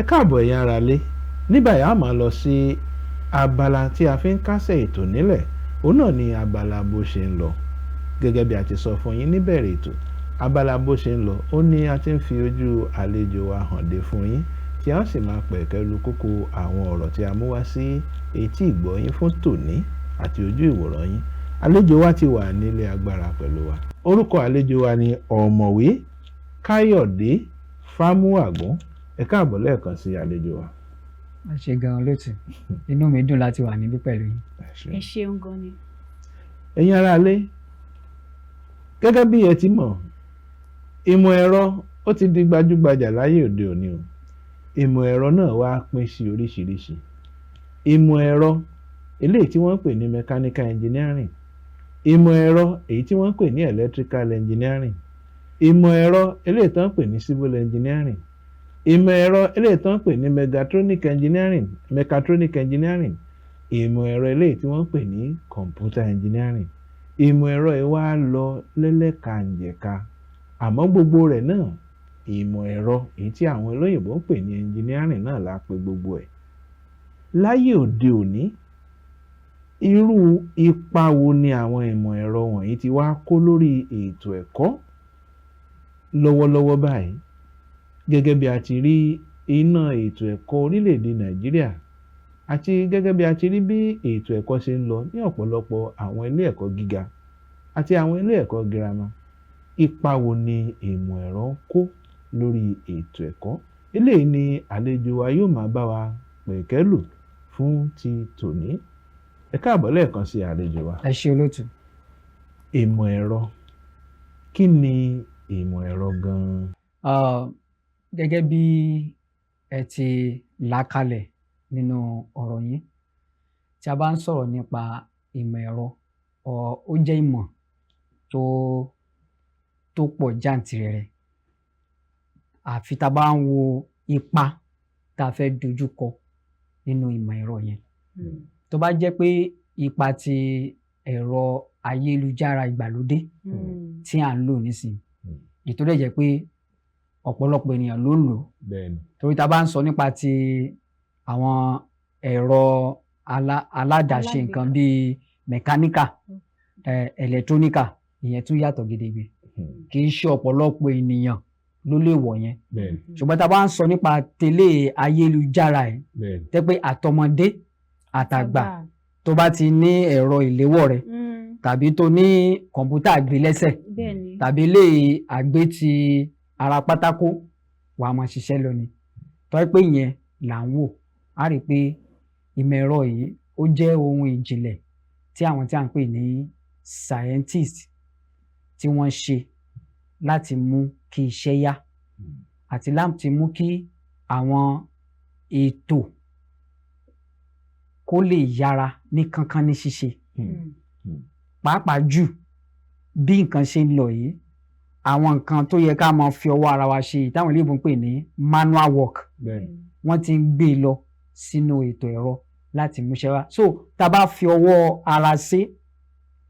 Káàbọ̀, ẹ̀yin ará lé. Ní báyìí, a máa lọ sí abala tí a fi ń kásẹ̀ ètò nílẹ̀. Òun náà ni abala bó ṣe ń lọ. Gẹ́gẹ́ bí a ti sọ fún yín níbẹ̀rẹ̀ ètò, abala bó ṣe ń lọ ó ní a ti ń fi ojú àlejò wa hàn dé fún yín, tí a sì máa pẹ̀kẹ́ lu kókó àwọn ọ̀rọ̀ tí a mú wá sí etí ìgbọ́ yín fún tòní àti ojú ìwòran yín. Àlejò wa ti wà nílé agbára pẹ̀lú wa. Orúkọ àlejò wa ni Ọ̀mọ̀wé Káyọ̀dé Fámúàgún. Ẹ káàbọ̀ lẹ́ẹ̀kan sí, àlejò wa. Ẹ ṣé gan-an, olóòtú. Inú mi dùn láti wà níbí pẹ̀lú yín. Ẹ ṣeun gan ni. Ẹ̀yin ará ilé, gẹ́gẹ́ bí ẹ ti mọ̀, ìmọ̀ ẹ̀rọ ó ti di gbajúgbajà láyé òde òní o. Ìmọ̀ ẹ̀rọ náà wá pín sí oríṣiríṣi. Ìmọ̀ ẹ̀rọ eléyìí tí wọ́n ń pè ní mechanical engineering, ìmọ̀ ẹ̀rọ èyí tí wọ́n ń pè ní electrical engineering, ìmọ̀ ẹ̀rọ eléyìí tí wọ́n ń pè ní civil engineering, ìmọ̀ ẹ̀rọ eléyìí tí wọ́n ń pè ní megatronic engineering, mechatronic engineering, ìmọ̀ ẹ̀rọ eléyìí tí wọ́n ń pè ní computer engineering. Ìmọ̀ ẹ̀rọ yìí wá lọ lẹ́lẹ́kànjẹ̀ka, àmọ́ gbogbo rẹ̀ náà, ìmọ̀ ẹ̀rọ èyí tí àwọn olóyìnbó ń pè ní engineering náà la pè gbogbo ẹ̀. Láyé òde òní, irú ipa wo ni àwọn ìmọ̀ ẹ̀rọ wọ̀nyí ti wá kó lórí ètò ẹ̀kọ́ lọ́wọ́lọ́wọ́ báyìí, gẹ́gẹ́ bí a ti rí iná ètò ẹ̀kọ́ orílẹ̀-èdè Nàìjíríà àti gẹ́gẹ́ bí a ti rí bí ètò ẹ̀kọ́ ṣe ń lọ ní ọ̀pọ̀lọpọ̀ àwọn ilé ẹ̀kọ́ gíga àti àwọn ilé ẹ̀kọ́ girama? Ipa wo ni ìmọ̀ ẹ̀rọ ń kó lórí ètò ẹ̀kọ́? Eléyìí ni àlejò wa yóò máa bá wa pẹ̀kẹ́lù fún ti tòní. Ẹ káàbọ̀ lẹ́ẹ̀kan sí, àlejò wa. Ẹ ṣé, olóòtú. Ìmọ̀ ẹ̀rọ, kí ni ìmọ̀ ẹ̀rọ gan-an? Gẹ́gẹ́ bí ẹ ti là kalẹ̀ nínú ọ̀rọ̀ yín, tí a bá ń sọ̀rọ̀ nípa ìmọ̀ ẹ̀rọ, ó jẹ́ ìmọ̀ tó pọ̀ jàǹtìrẹrẹ, àfi tá a bá ń wo ipa tá a fẹ́ dojú kọ nínú ìmọ̀ ẹ̀rọ yẹn. Tó bá jẹ́ pé ipa ti ẹ̀rọ ayélujára ìgbàlódé tí à ń lò nísìnyí, èyí tó dẹ̀ jẹ́ pé ọ̀pọ̀lọpọ̀ ènìyàn ló ń lò ó, torí tá a bá ń sọ nípa ti àwọn ẹ̀rọ aládàáṣe nǹkan Alágbèéká. bíi mẹ̀káníkà, ẹ̀lẹ́tróníkà, ìyẹn tún yàtọ̀ gedegbe. Kì í ṣe ọ̀pọ̀lọpọ̀ ènìyàn ló lè wọ̀ yẹn. Ṣùgbọ́n tá a bá ń sọ nípa tẹ̀lé ayélujára ẹ̀, tẹ́ pé àtọmọdé àtàgbà, tó bá ti ní ẹ̀rọ ìléwọ́ rẹ̀ tàbí tó ní kọ̀ǹpútà àgbélẹ́sẹ̀ tàbí ilé àgbé ti ara pátákó, wàá máa ṣiṣẹ́ lọ ni. Tó jẹ́ pé ìyẹn là ń wò, á rí i pé ìmọ̀ ẹ̀rọ yìí, ó jẹ́ ohun ìjìnlẹ̀ tí àwọn tí à ń pè ní scientist tí wọ́n ṣe láti mú kí iṣẹ́ yá àti láti mú kí àwọn ètò kó lè yára ní kánkán ní ṣíṣe. Pàápàá jù, bí nǹkan ṣe ń lọ yìí, àwọn nǹkan tó yẹ ká máa fi ọwọ́ ara wa ṣe, táwọn olóyìnbó ń pè ní manual work, wọ́n ti ń gbé e lọ sínú ètò ẹ̀rọ láti múṣẹ́ wá. So tá a bá fi ọwọ́ ara ṣe,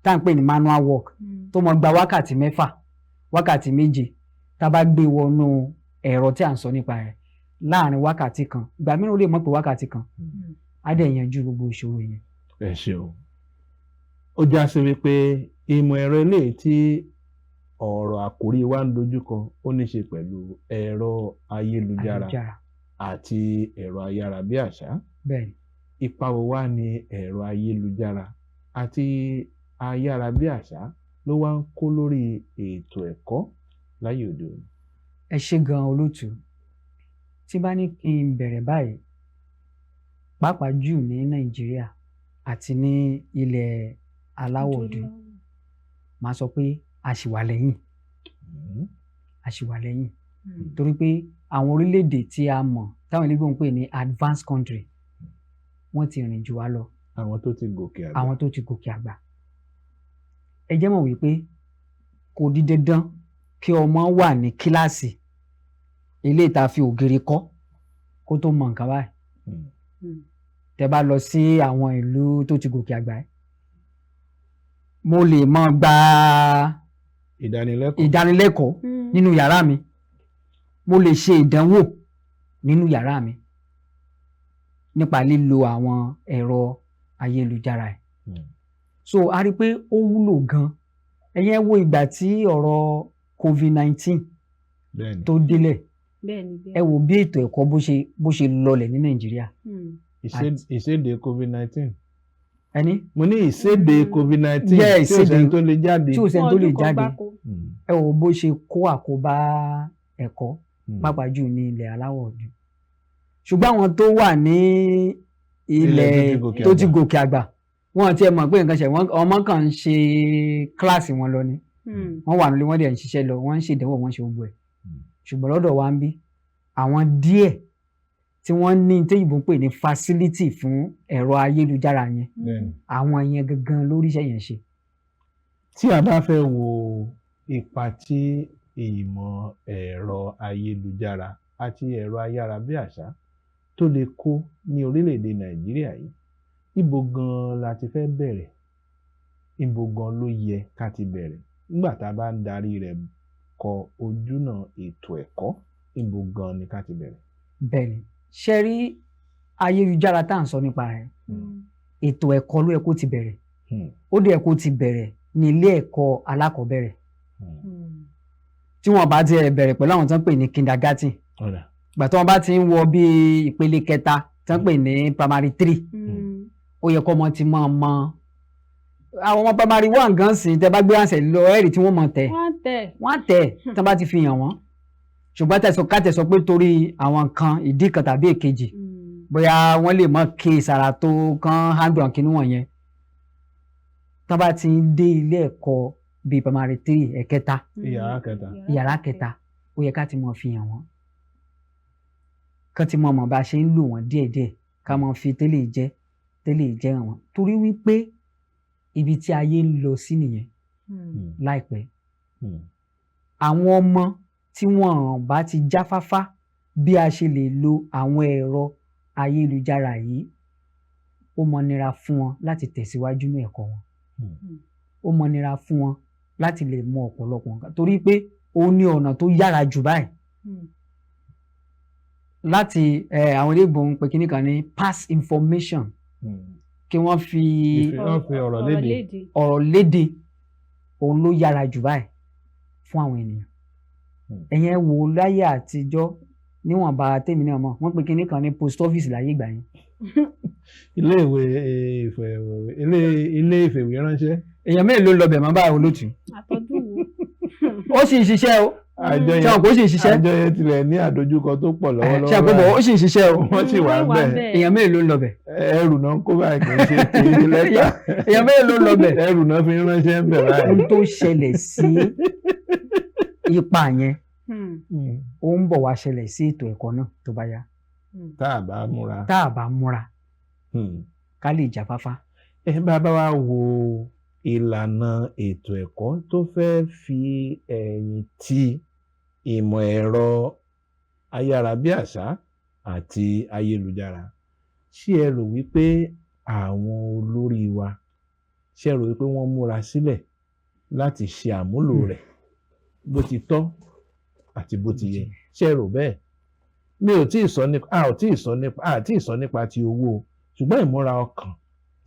tá à ń pè ní manual work, tó mọ gba wákàtí 6, wákàtí 7, tá a bá gbé wọnú ẹ̀rọ tí à ń sọ nípa rẹ̀, láàrin wákàtí kan, ìgbà mìíràn ó lè mọ̀ pé wákàtí kan, á dẹ̀ yanjú gbogbo ìṣòro yẹn. Ẹ ṣeun. Ó já sí wípé ìmọ̀ ẹ̀rọ eléyìí tí ọ̀rọ̀ àkòrí wa ń dojúkọ, ó ní ṣe pẹ̀lú ẹ̀rọ ayélujára ayélujára àti ẹ̀rọ ayárabíàṣá. Bẹ́ẹ̀ni. Ipa wo wá ní ẹ̀rọ ayélujára àti ayárabíàṣá ló wá ń kó lórí ètò ẹ̀kọ́ láyé òde òní? Ẹ ṣé gan, olóòtú. Tí bá ní kí n bẹ̀rẹ̀ báyìí, pàápàá jù ní Nàìjíríà àti ní ilẹ̀ aláwọ̀ dúdú, màá sọ pé a ṣì wà lẹ́yìn. A ṣì wà lẹ́yìn torí pé àwọn orílẹ̀-èdè tí a mọ̀, táwọn eléyìnbó ń pè ní advanced country, wọ́n ti rìn jù wá lọ. Àwọn tó ti gòkè àgbà. Àwọn tó ti gòkè àgbà. Ẹ jẹ́ mọ̀ wípé kò di dandan kí ọmọ wà ní kíláàsì eléyìí tá a fi ògiri kọ́ kó tó mọ nǹkan báyìí. Tẹ́ bá lọ sí àwọn ìlú tó ti gòkè àgbà ẹ̀, mo lè mọ gba ìdánilẹ́kọ̀ọ́ ìdánilẹ́kọ̀ọ́ nínú yàrá mi, mo lè ṣe ìdánwò nínú yàrá mi. nípa lílo àwọn ẹ̀rọ ayélujára ẹ̀. So a rí i pé ó wúlò gan. Ẹ̀yin ẹ wo ìgbà tí ọ̀rọ̀ COVID-19 tó délẹ̀, bẹ́ẹ̀ni ẹ wo bí ètò ẹ̀kọ́ bó ṣe lọlẹ̀ ní Nàìjíríà. Ìséde COVID-19. Ẹni? Mo ní ìséde COVID-19 Yeah, tí ò sẹ́ni tó lè jáde. Tí ò sẹ́ni tó lè Fún ọdún kan jáde. gbáko. Ẹ wo bó ṣe kó àkóbá ẹ̀kọ́, pàápàá jù ní ilẹ̀ aláwọ̀ dúdú. Ṣùgbọ́n àwọn tó wà ní ilẹ̀ ilẹ̀ tó ti gòkè tó ti àgbà. gòkè àgbà, wọn ti ẹ̀ mọ̀ pé nǹkan ṣe wọ́n. Ọmọ kan ń ṣe kíláàsì wọn lọ ni. Wọ́n wà nílé, wọ́n dẹ̀ ń ṣiṣẹ́ lọ, wọ́n ń ṣèdánwò, wọ́n ń ṣe gbogbo ẹ̀. Ṣùgbọ́n lọ́dọ̀ wa ń bí, àwọn díẹ̀ tí wọ́n ní téyìnbó ń pè ní facility fún ẹ̀rọ ayélujára yẹn, àwọn yẹn gangan lórí iṣẹ́ yẹn ṣe. Tí a bá fẹ́ wo ipa tí ìmọ̀ ẹ̀rọ ayélujára àti ẹ̀rọ ayárabíàṣá tó lè kó ní orílẹ̀-èdè Nàìjíríà yìí, ibo gan-an la ti fẹ́ bẹ̀rẹ̀? Ibo gan ló yẹ ká ti bẹ̀rẹ̀ nígbà tá a bá ń darí rẹ̀ kọ ojúnà ètò ẹ̀kọ́? Ibo gan ni ká ti bẹ̀rẹ̀? Bẹ́ẹ̀ ni. Ṣe rí ayélujára tá à ń sọ nípa rẹ̀, ètò ẹ̀kọ́ ló yẹ kó ti bẹ̀rẹ̀. Ó dẹ̀ kó ti bẹ̀rẹ̀ ní ilé ẹ̀kọ́ alákọ̀ọ́bẹ̀rẹ̀. Tí wọ́n bá tiẹ̀ bẹ̀rẹ̀ pẹ̀lú àwọn tó ń pè ní kindergarten, Ọ̀dà. ìgbà tí wọ́n bá ti ń wọ bí ìpele kẹta tó ń pè ní primary three, ó yẹ kó ọmọ ti máa mọ. Àwọn ọmọ primary one gan sìn, tẹ bá gbé àṣẹ lọ, ẹ̀rì tí wọ́n mọ̀ tẹ̀. Wọ́n á tẹ̀. Wọ́n á tẹ̀ tí wọ́n bá ti fi hàn wọ́n. Ṣùgbọ́n tẹ̀sán ká tẹ̀sán pé torí àwọn nǹkan ìdí kan tàbí èkejì, bóyá wọ́n lè mọ kí ìsàrà tó kán handle àwọn kinní wọ̀nyẹn, tí wọ́n bá ti ń dé ilé ẹ̀kọ́ bíi primary three, ẹ̀kẹta, Ìyàrá kẹta. ìyàrá kẹta, ó yẹ ká ti mọ fi hàn wọ́n, kán ti mọ mọ̀ bá a ṣe ń lò wọ́n díẹ̀díẹ̀, ká mọ fi tẹ́lẹ̀ jẹ́ tẹ́lẹ̀ jẹ́ hàn wọ́n, torí wípé ibi tí ayé ń lọ sí nìyẹn. Láìpẹ́, àwọn ọmọ tí wọ́n bá ti jáfáfá bí a ṣe lè lo àwọn ẹ̀rọ ayélujára yìí, ó mọ nira fún wọn láti tẹ̀síwájú ní ẹ̀kọ́ wọn. Ó mọ nira fún wọn láti lè mọ ọ̀pọ̀lọpọ̀ nǹkan, torí pé ó ní ọ̀nà tó yára jù báyìí láti àwọn olóyìnbó ń pe kinní kan ní pass information, kí wọ́n fi Wọ́n fi ọ̀rọ̀ léde. Ọ̀rọ̀ léde, òun ló yára jù báyìí fún àwọn ènìyàn. Ẹ̀yẹn wò ó, láyé àtijọ́, níwọ̀nba tèmi náà mọ̀, wọ́n pe kinní kan ní post office láyé ìgbà yẹn. Ilé ìwé ìfẹ́, ilé ìfèwé ránṣẹ́. Èèyàn mélòó ló lọ bẹ̀ mọ́ báyìí, olótù? Àtọ́jú wo. Ó sì ń ṣiṣẹ́ o. Àjọ ṣé yẹn wọn kò sì ń ṣiṣẹ́? Àjọ yẹn tilẹ̀ ní àdójúkọ tó pọ̀ lọ́wọ́lọ́wọ́ Ṣé àpò ó sì ń ṣiṣẹ́ o? Wọ́n sì wà ń bẹ̀. Èèyàn mélòó ló ń lọ bẹ̀? Ẹrù náà ń kó báyìí, kì í ṣe lẹ́tà. Èèyàn mélòó ló ń lọ bẹ̀? Ẹrù náà fi ń ránṣẹ́ ń bẹ̀ báyìí. Ohun tó ṣẹlẹ̀ sí ipa yẹn, ó ń bọ̀ wá ṣẹlẹ̀ sí ètò ẹ̀kọ́ náà tó bá yá. Tá a bá múra. Tá a bá múra ká lè jáfáfá. Ẹ bá bá wa wo ìlànà ètò ẹ̀kọ́ tó fẹ́ fi ẹ̀yìn ti ìmọ̀ ẹ̀rọ ayárabíàṣá àti ayélujára, ṣé ẹ rò wípé àwọn olórí wa, ṣé ẹ rò wípé wọ́n múra sílẹ̀ láti ṣe àmúlò rẹ̀ bó ti tọ́ àti bó ti yẹ? Ṣé ẹ rò bẹ́ẹ̀? Mi ò tíì sọ nípa, a ò tíì sọ nípa, a tíì sọ nípa ti owó o, ṣùgbọ́n ìmúra ọkàn,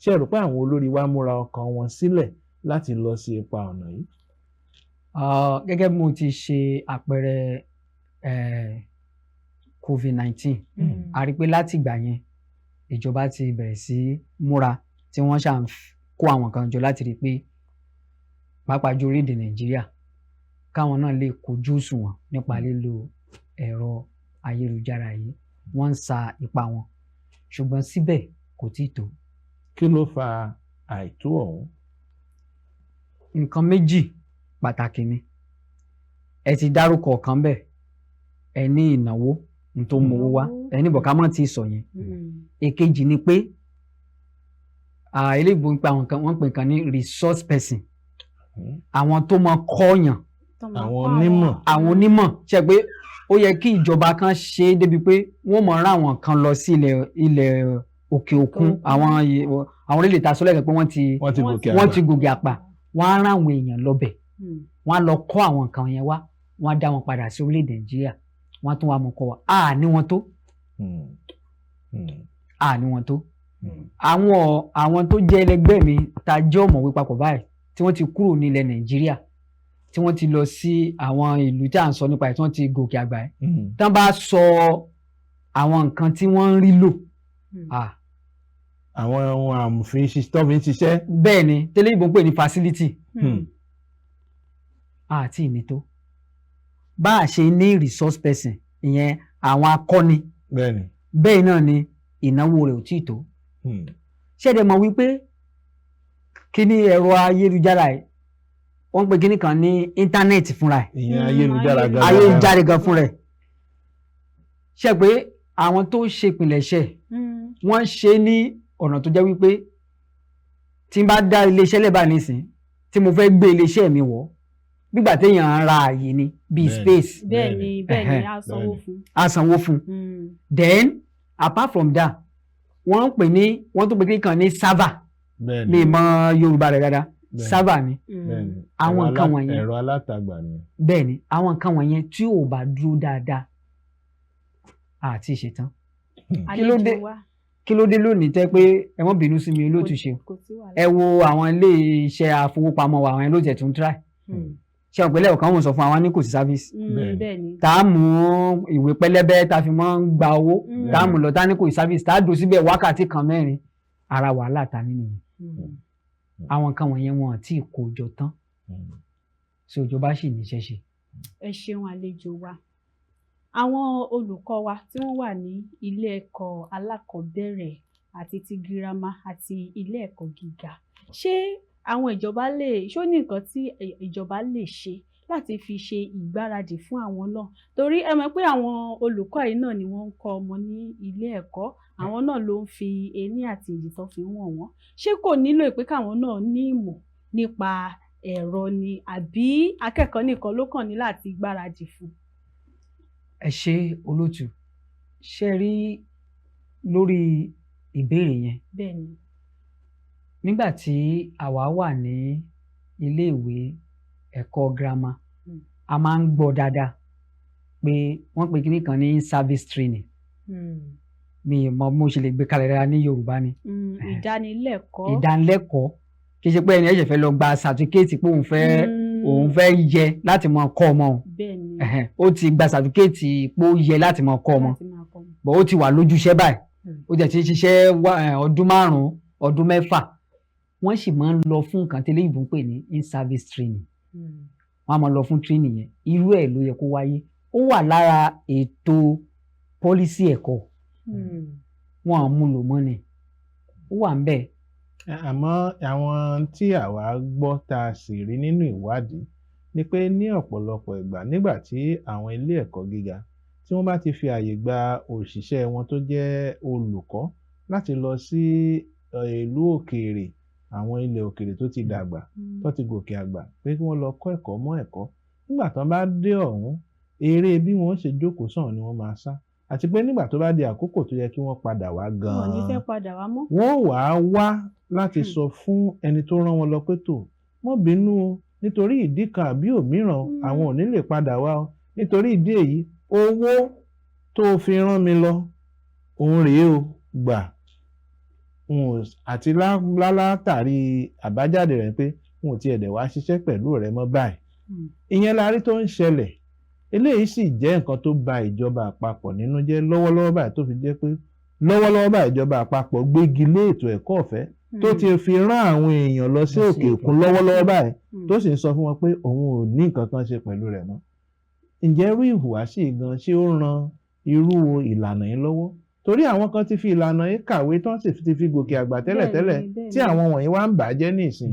ṣé ẹ rò pé àwọn olórí wa múra ọkàn wọn sílẹ̀ láti lọ sí ipa ọ̀nà yìí? Gẹ́gẹ́ bí mo ti ṣe àpẹẹrẹ COVID-19, a rí i pé láti ìgbà yẹn, ìjọba ti bẹ̀rẹ̀ sí múra tí wọ́n ṣà ń kó àwọn kan jọ láti rí i pé pàápàá jù orílẹ̀-èdè Nàìjíríà, káwọn náà lè kojú òṣùwọ̀n nípa lílo ẹ̀rọ ayélujára yìí. Wọ́n ń sa ipá wọn, ṣùgbọ́n síbẹ̀ kò tíì tó. Kí ló fa àìtó ọ̀hún? Nǹkan méjì pàtàkì ni ẹ ti dárúkọ. Ọ̀kan bẹ́ẹ̀, ẹ ní ìnáwó n tó mowó wá. Ìnáwó. Ẹ ní bọ̀ká mọ́ ti sọ yẹn. Èkejì ni pé eléyìí ń pe àwọn kan, wọ́n ń pè kan ní resource person, àwọn tó mọ kọ́ọ̀yàn. Tó máa Àwọn kọ́. Onímọ̀. Àwọn onímọ̀. Ṣe pé ó yẹ kí ìjọba kan ṣe é débi pé wọ́n mọ̀ rán àwọn kan lọ sí ilẹ̀ òkè òkun, Òkun. àwọn orílẹ̀ èdè asọ́lẹ̀ pé wọ́n ti Wọ́n ti gòkè wọ́n àgbà. ti gòkè àgbà, wọ́n á rán àwọn èèyàn lọ́bẹ̀, wọ́n á lọ kọ́ àwọn nǹkan yẹn wá, wọ́n á dá wọn padà sí orílẹ̀-èdè Nàìjíríà, wọ́n á tún wá mọ̀ kọ́ wa. A ní wọn tó. Àní wọn tó àwọn tó jẹ́ ẹlẹgbẹ́ mi tá a jẹ́ ọ̀mọ̀wé papọ̀ báyìí, tí wọ́n ti kúrò nílẹ̀ Nàìjíríà, tí wọ́n ti lọ sí àwọn ìlú tí à ń sọ nípa ẹ̀, tí wọ́n ti gòkè àgbà ẹ̀, tán bá sọ àwọn nǹkan tí wọ́n ń rí lò, ah, Àwọn ohun àmùfín tó fi ń ṣiṣẹ́. Bẹ́ẹ̀ ni, tẹ́lẹ̀ ìbò ń pè ní facility àti ìní tó bá a ṣe ní resource person, ìyẹn àwọn akọ́ni. Bẹ́ẹ̀ náà ni ìnáwó rẹ̀ ò tí ì tó. Ṣẹ́dẹ̀ mọ̀ wípé kíní ẹ̀rọ ayélujára ẹ̀, wọ́n ń pè kíní kan ní íńtánẹ́ẹ̀tì fúnra ẹ̀. Ìyẹn ayélujára gan. Ayélujára gan fúnra ẹ̀, ṣe pé àwọn tó ṣe ìpìlẹ̀ṣẹ̀, wọ́n ṣe ní ọ̀nà tó jẹ́ wípé tí n bá dá iléeṣẹ́ lẹ́bàá nísìn, tí mo fẹ́ gbé iléeṣẹ́ mi wọ̀, gbígbà téèyàn ń ra àyè ni bíi space. Bẹ́ẹ̀ ni, bẹ́ẹ̀ ni, a sanwó fún. Á sanwó fún. Then apart from that, wọ́n ń pè ní, wọ́n tún pè kí kan ní server. Mi mọ Yorùbá rẹ̀ dáadáa. Server ni. Àwọn nǹkan wọ̀nyẹn. Ẹ̀rọ alátagbà ni. Bẹ́ẹ̀ ni, àwọn nǹkan wọ̀nyẹn tí ò bá dúró dáadáa, àti ìṣetán. Kí ló dé? Àlejò wa. Kí ló dé lónìí tẹ́ pé ẹ mọ́ bínú sí mi, olóòtú ṣe? Kò sí wàhálà. Ẹ wo àwọn ilé iṣẹ́ àfowópamọ́ wa, àwọn ló tiẹ̀ tún try. Ṣé ọ̀pẹ̀lẹ̀ ọ̀kan wọn sọ fún àwọn ní kò sí service? Bẹ́ẹ̀ ni. Tá a mú ìwé pẹlẹbẹ tá a fi máa ń gba owó, tá a mú lọ, tá a ní kò sí service, tá a dùn síbẹ̀ wákàtí kan mẹ́rin, ara wàhálà ta ní nìyẹn. Àwọn nǹkan wọ̀nyẹn, wọn ò tí ì kó jọ tán, so ìjọba sì níṣẹ́ ṣe. Ẹ ṣeun, àlejò wa. Àwọn olùkọ́ wa tí wọ́n wà ní ilé ẹ̀kọ́ alákọ̀ọ́bẹ̀rẹ̀ àti ti girama àti ilé ẹ̀kọ́ gíga, ṣé àwọn ìjọba lè ṣó ní nǹkan tí ìjọba lè ṣe láti fi ṣe ìgbáradì fún àwọn náà? Torí ẹ mọ̀ pé àwọn olùkọ́ yìí náà ni wọ́n ń kọ́ ọmọ ní ilé ẹ̀kọ́, àwọn náà ló ń fi ení àti èjì tó fi ń wọ̀n wọ́n. Ṣé kò nílò pé káwọn náà ní ìmọ̀ nípa ẹ̀rọ ni, àbí akẹ́kọ̀ọ́ nìkan ló kàn ní láti gbáradì fún? Ẹ ṣe, olótù. Ṣe rí lórí ìbéèrè yẹn, nígbà tí àwa wà ní iléèwé ẹ̀kọ́ girama, a máa ń gbọ́ dáadáa pé wọ́n pe kinní kan ní service training. Mi ò mọ bí mo ṣe lè gbé kalẹ̀ dáadáa ní Yorùbá ni. Ìdánilẹ́kọ̀ọ́. Ìdánilẹ́kọ̀ọ́. Kì í ṣe pé ẹni ẹ̀ṣẹ̀ fẹ́ lọ gba certificate pé òun fẹ́ òun fẹ́ yẹ láti máa kọ́ ọmọ òun. Ó ti gba certificate pé ó yẹ láti máa kọ́ ọmọ, Láti máa kọ́ ọmọ. But ó ti wà lójúṣẹ́ báyìí, ó jẹ́ ti ń ṣiṣẹ́ ọdún 5, ọdún 6, wọ́n sì máa ń lọ fún nǹkan tí eléyìnbó ń pè ní in-service training. Wọ́n á máa lọ fún training yẹn. Irú ẹ̀ ló yẹ kó wáyé. Ó wà lára ètò policy ẹ̀kọ́. Wọn à mú lò mọ́ ni, ó wà ń bẹ̀. Àmọ́ àwọn tí àwa gbọ́, tá a sì rí nínú ìwádìí ni pé ní ọ̀pọ̀lọpọ̀ ìgbà, nígbà tí àwọn ilé ẹ̀kọ́ gíga tí wọ́n bá ti fi àyè gba òṣìṣẹ́ wọn tó jẹ́ olùkọ́ láti lọ sí ìlú òkèèrè, àwọn ilẹ̀ òkèèrè tó ti dàgbà, tó ti gòkè àgbà, pé kí wọ́n lọ kọ́ ẹ̀kọ́ mọ́ ẹ̀kọ́, nígbà tó bá dé ọ̀hún, eré bí wọ́n ṣe jókòó sàn ni wọ́n máa sá, àti pé nígbà tó bá di àkókò tó yẹ kí wọ́n padà wá Wọn ò ní gan-an, fẹ́ padà wá mọ́. wọ́n wàá wá láti sọ fún ẹni tó rán wọn lọ pé, tó mọ́ bínú o, nítorí ìdí kan àbí òmíràn, àwọn ò ní lè padà wá o. Nítorí ìdí èyí, owó tó fi rán mi lọ òun rèé o, gbà. N ò àti látàrí àbájáde rẹ̀ pé n ò tiẹ̀ dẹ̀ wá ṣiṣẹ́ pẹ̀lú rẹ mọ́ báyìí. Ìyẹn la rí tó ń ṣẹlẹ̀. Eléyìí sì jẹ́ nǹkan tó ba ìjọba àpapọ̀ nínú jẹ́ lọ́wọ́lọ́wọ́ báyìí, tó fi jẹ́ pé lọ́wọ́lọ́wọ́ báyìí, ìjọba àpapọ̀ gbégi lé ètò ẹ̀kọ́ ọ̀fẹ́ tó ti fi rán àwọn èèyàn lọ sí Lọ sí òkè òkè òkun lọ́wọ́lọ́wọ́ báyìí, Hmm. tó sì ń sọ fún wọn pé òun ò ní nǹkan kan ṣe pẹ̀lú rẹ̀ mọ́. Ǹjẹ́ irú ìhùwàsí yìí gan, ṣé ó ran irú ìlànà yìí lọ́wọ́? Torí àwọn kan ti fi ìlànà yìí kàwé tán, sì ti fi gòkè àgbà tẹ́lẹ̀tẹ́lẹ̀, tí àwọn wọ̀nyí wá ń bàjẹ́ nísìn.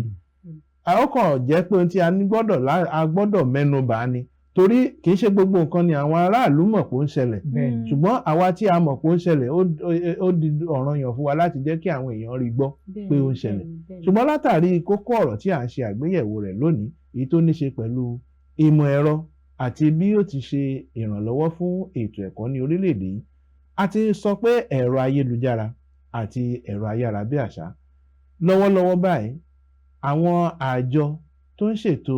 A ó kàn jẹ́ pé ohun tí a ní gbọ́dọ̀ a gbọ́dọ̀ mẹ́nu bà á ni, torí kì í ṣe gbogbo nǹkan ni àwọn aráàlú mọ̀ pé ó ń ṣẹlẹ̀. Ṣùgbọ́n àwa tí a mọ̀ pé ó ń ṣẹlẹ̀, ó di ọ̀ranyàn fún wa láti jẹ́ kí àwọn èèyàn rí gbọ́ pé ó ń ṣẹlẹ̀. Ṣùgbọ́n látàrí kókó ọ̀rọ̀ tí à ń ṣe àgbéyẹ̀wò rẹ̀ lónìí, èyí tó ní ṣe pẹ̀lú ìmọ̀ ẹ̀rọ àti bí ó ti ṣe ìrànlọ́wọ́ fún ètò ẹ̀kọ́ ní orílẹ̀-èdè yìí, a ti sọ pé ẹ̀rọ ayélujára àti ẹ̀rọ ayárabíàṣá lọ́wọ́lọ́wọ́ báyìí, àwọn àjọ tó ń ṣètò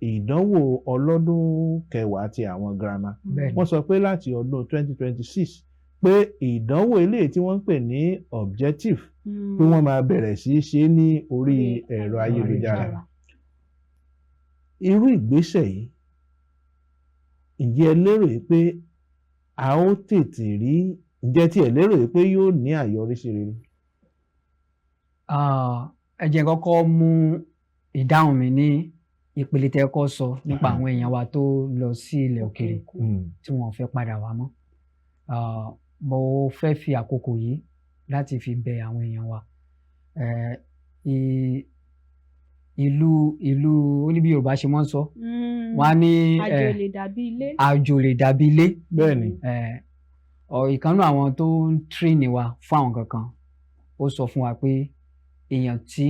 ìdánwò ọlọ́dún kẹwàá ti àwọn girama, wọ́n sọ pé láti ọdún 2026 Pé ìdánwò eléyìí tí wọ́n ń pè ní objective, pé wọ́n máa bẹ̀rẹ̀ sí í ṣe ní orí ẹ̀rọ ayélujára. Irú ìgbésẹ̀ yìí, ǹjẹ́ ẹ lérò yìí pé a ó tètè rí, ǹjẹ́ tí ẹ lérò yìí pé yóò ní àyọrísí rere? Ah, ẹ jẹ́ n kọ́kọ́ mú ìdáhùn mi ní ìpele tẹ́ kọ́ sọ nípa àwọn èèyàn wa tó lọ sí ilẹ̀ òkèèrè tí wọ́n fẹ́ padà wá mọ́. Ah, mo fẹ́ fi àkókò yìí láti fi bẹ àwọn èèyàn wa. Ìlú ó ní bí Yorùbá ṣe máa ń sọ, wọ́n á ní Àjò lè dàbí ilé. Àjò lè dàbí ilé. Ìkan nínú àwọn tó ń train wa fún àwọn kankan, ó sọ fún wa pé èèyàn tí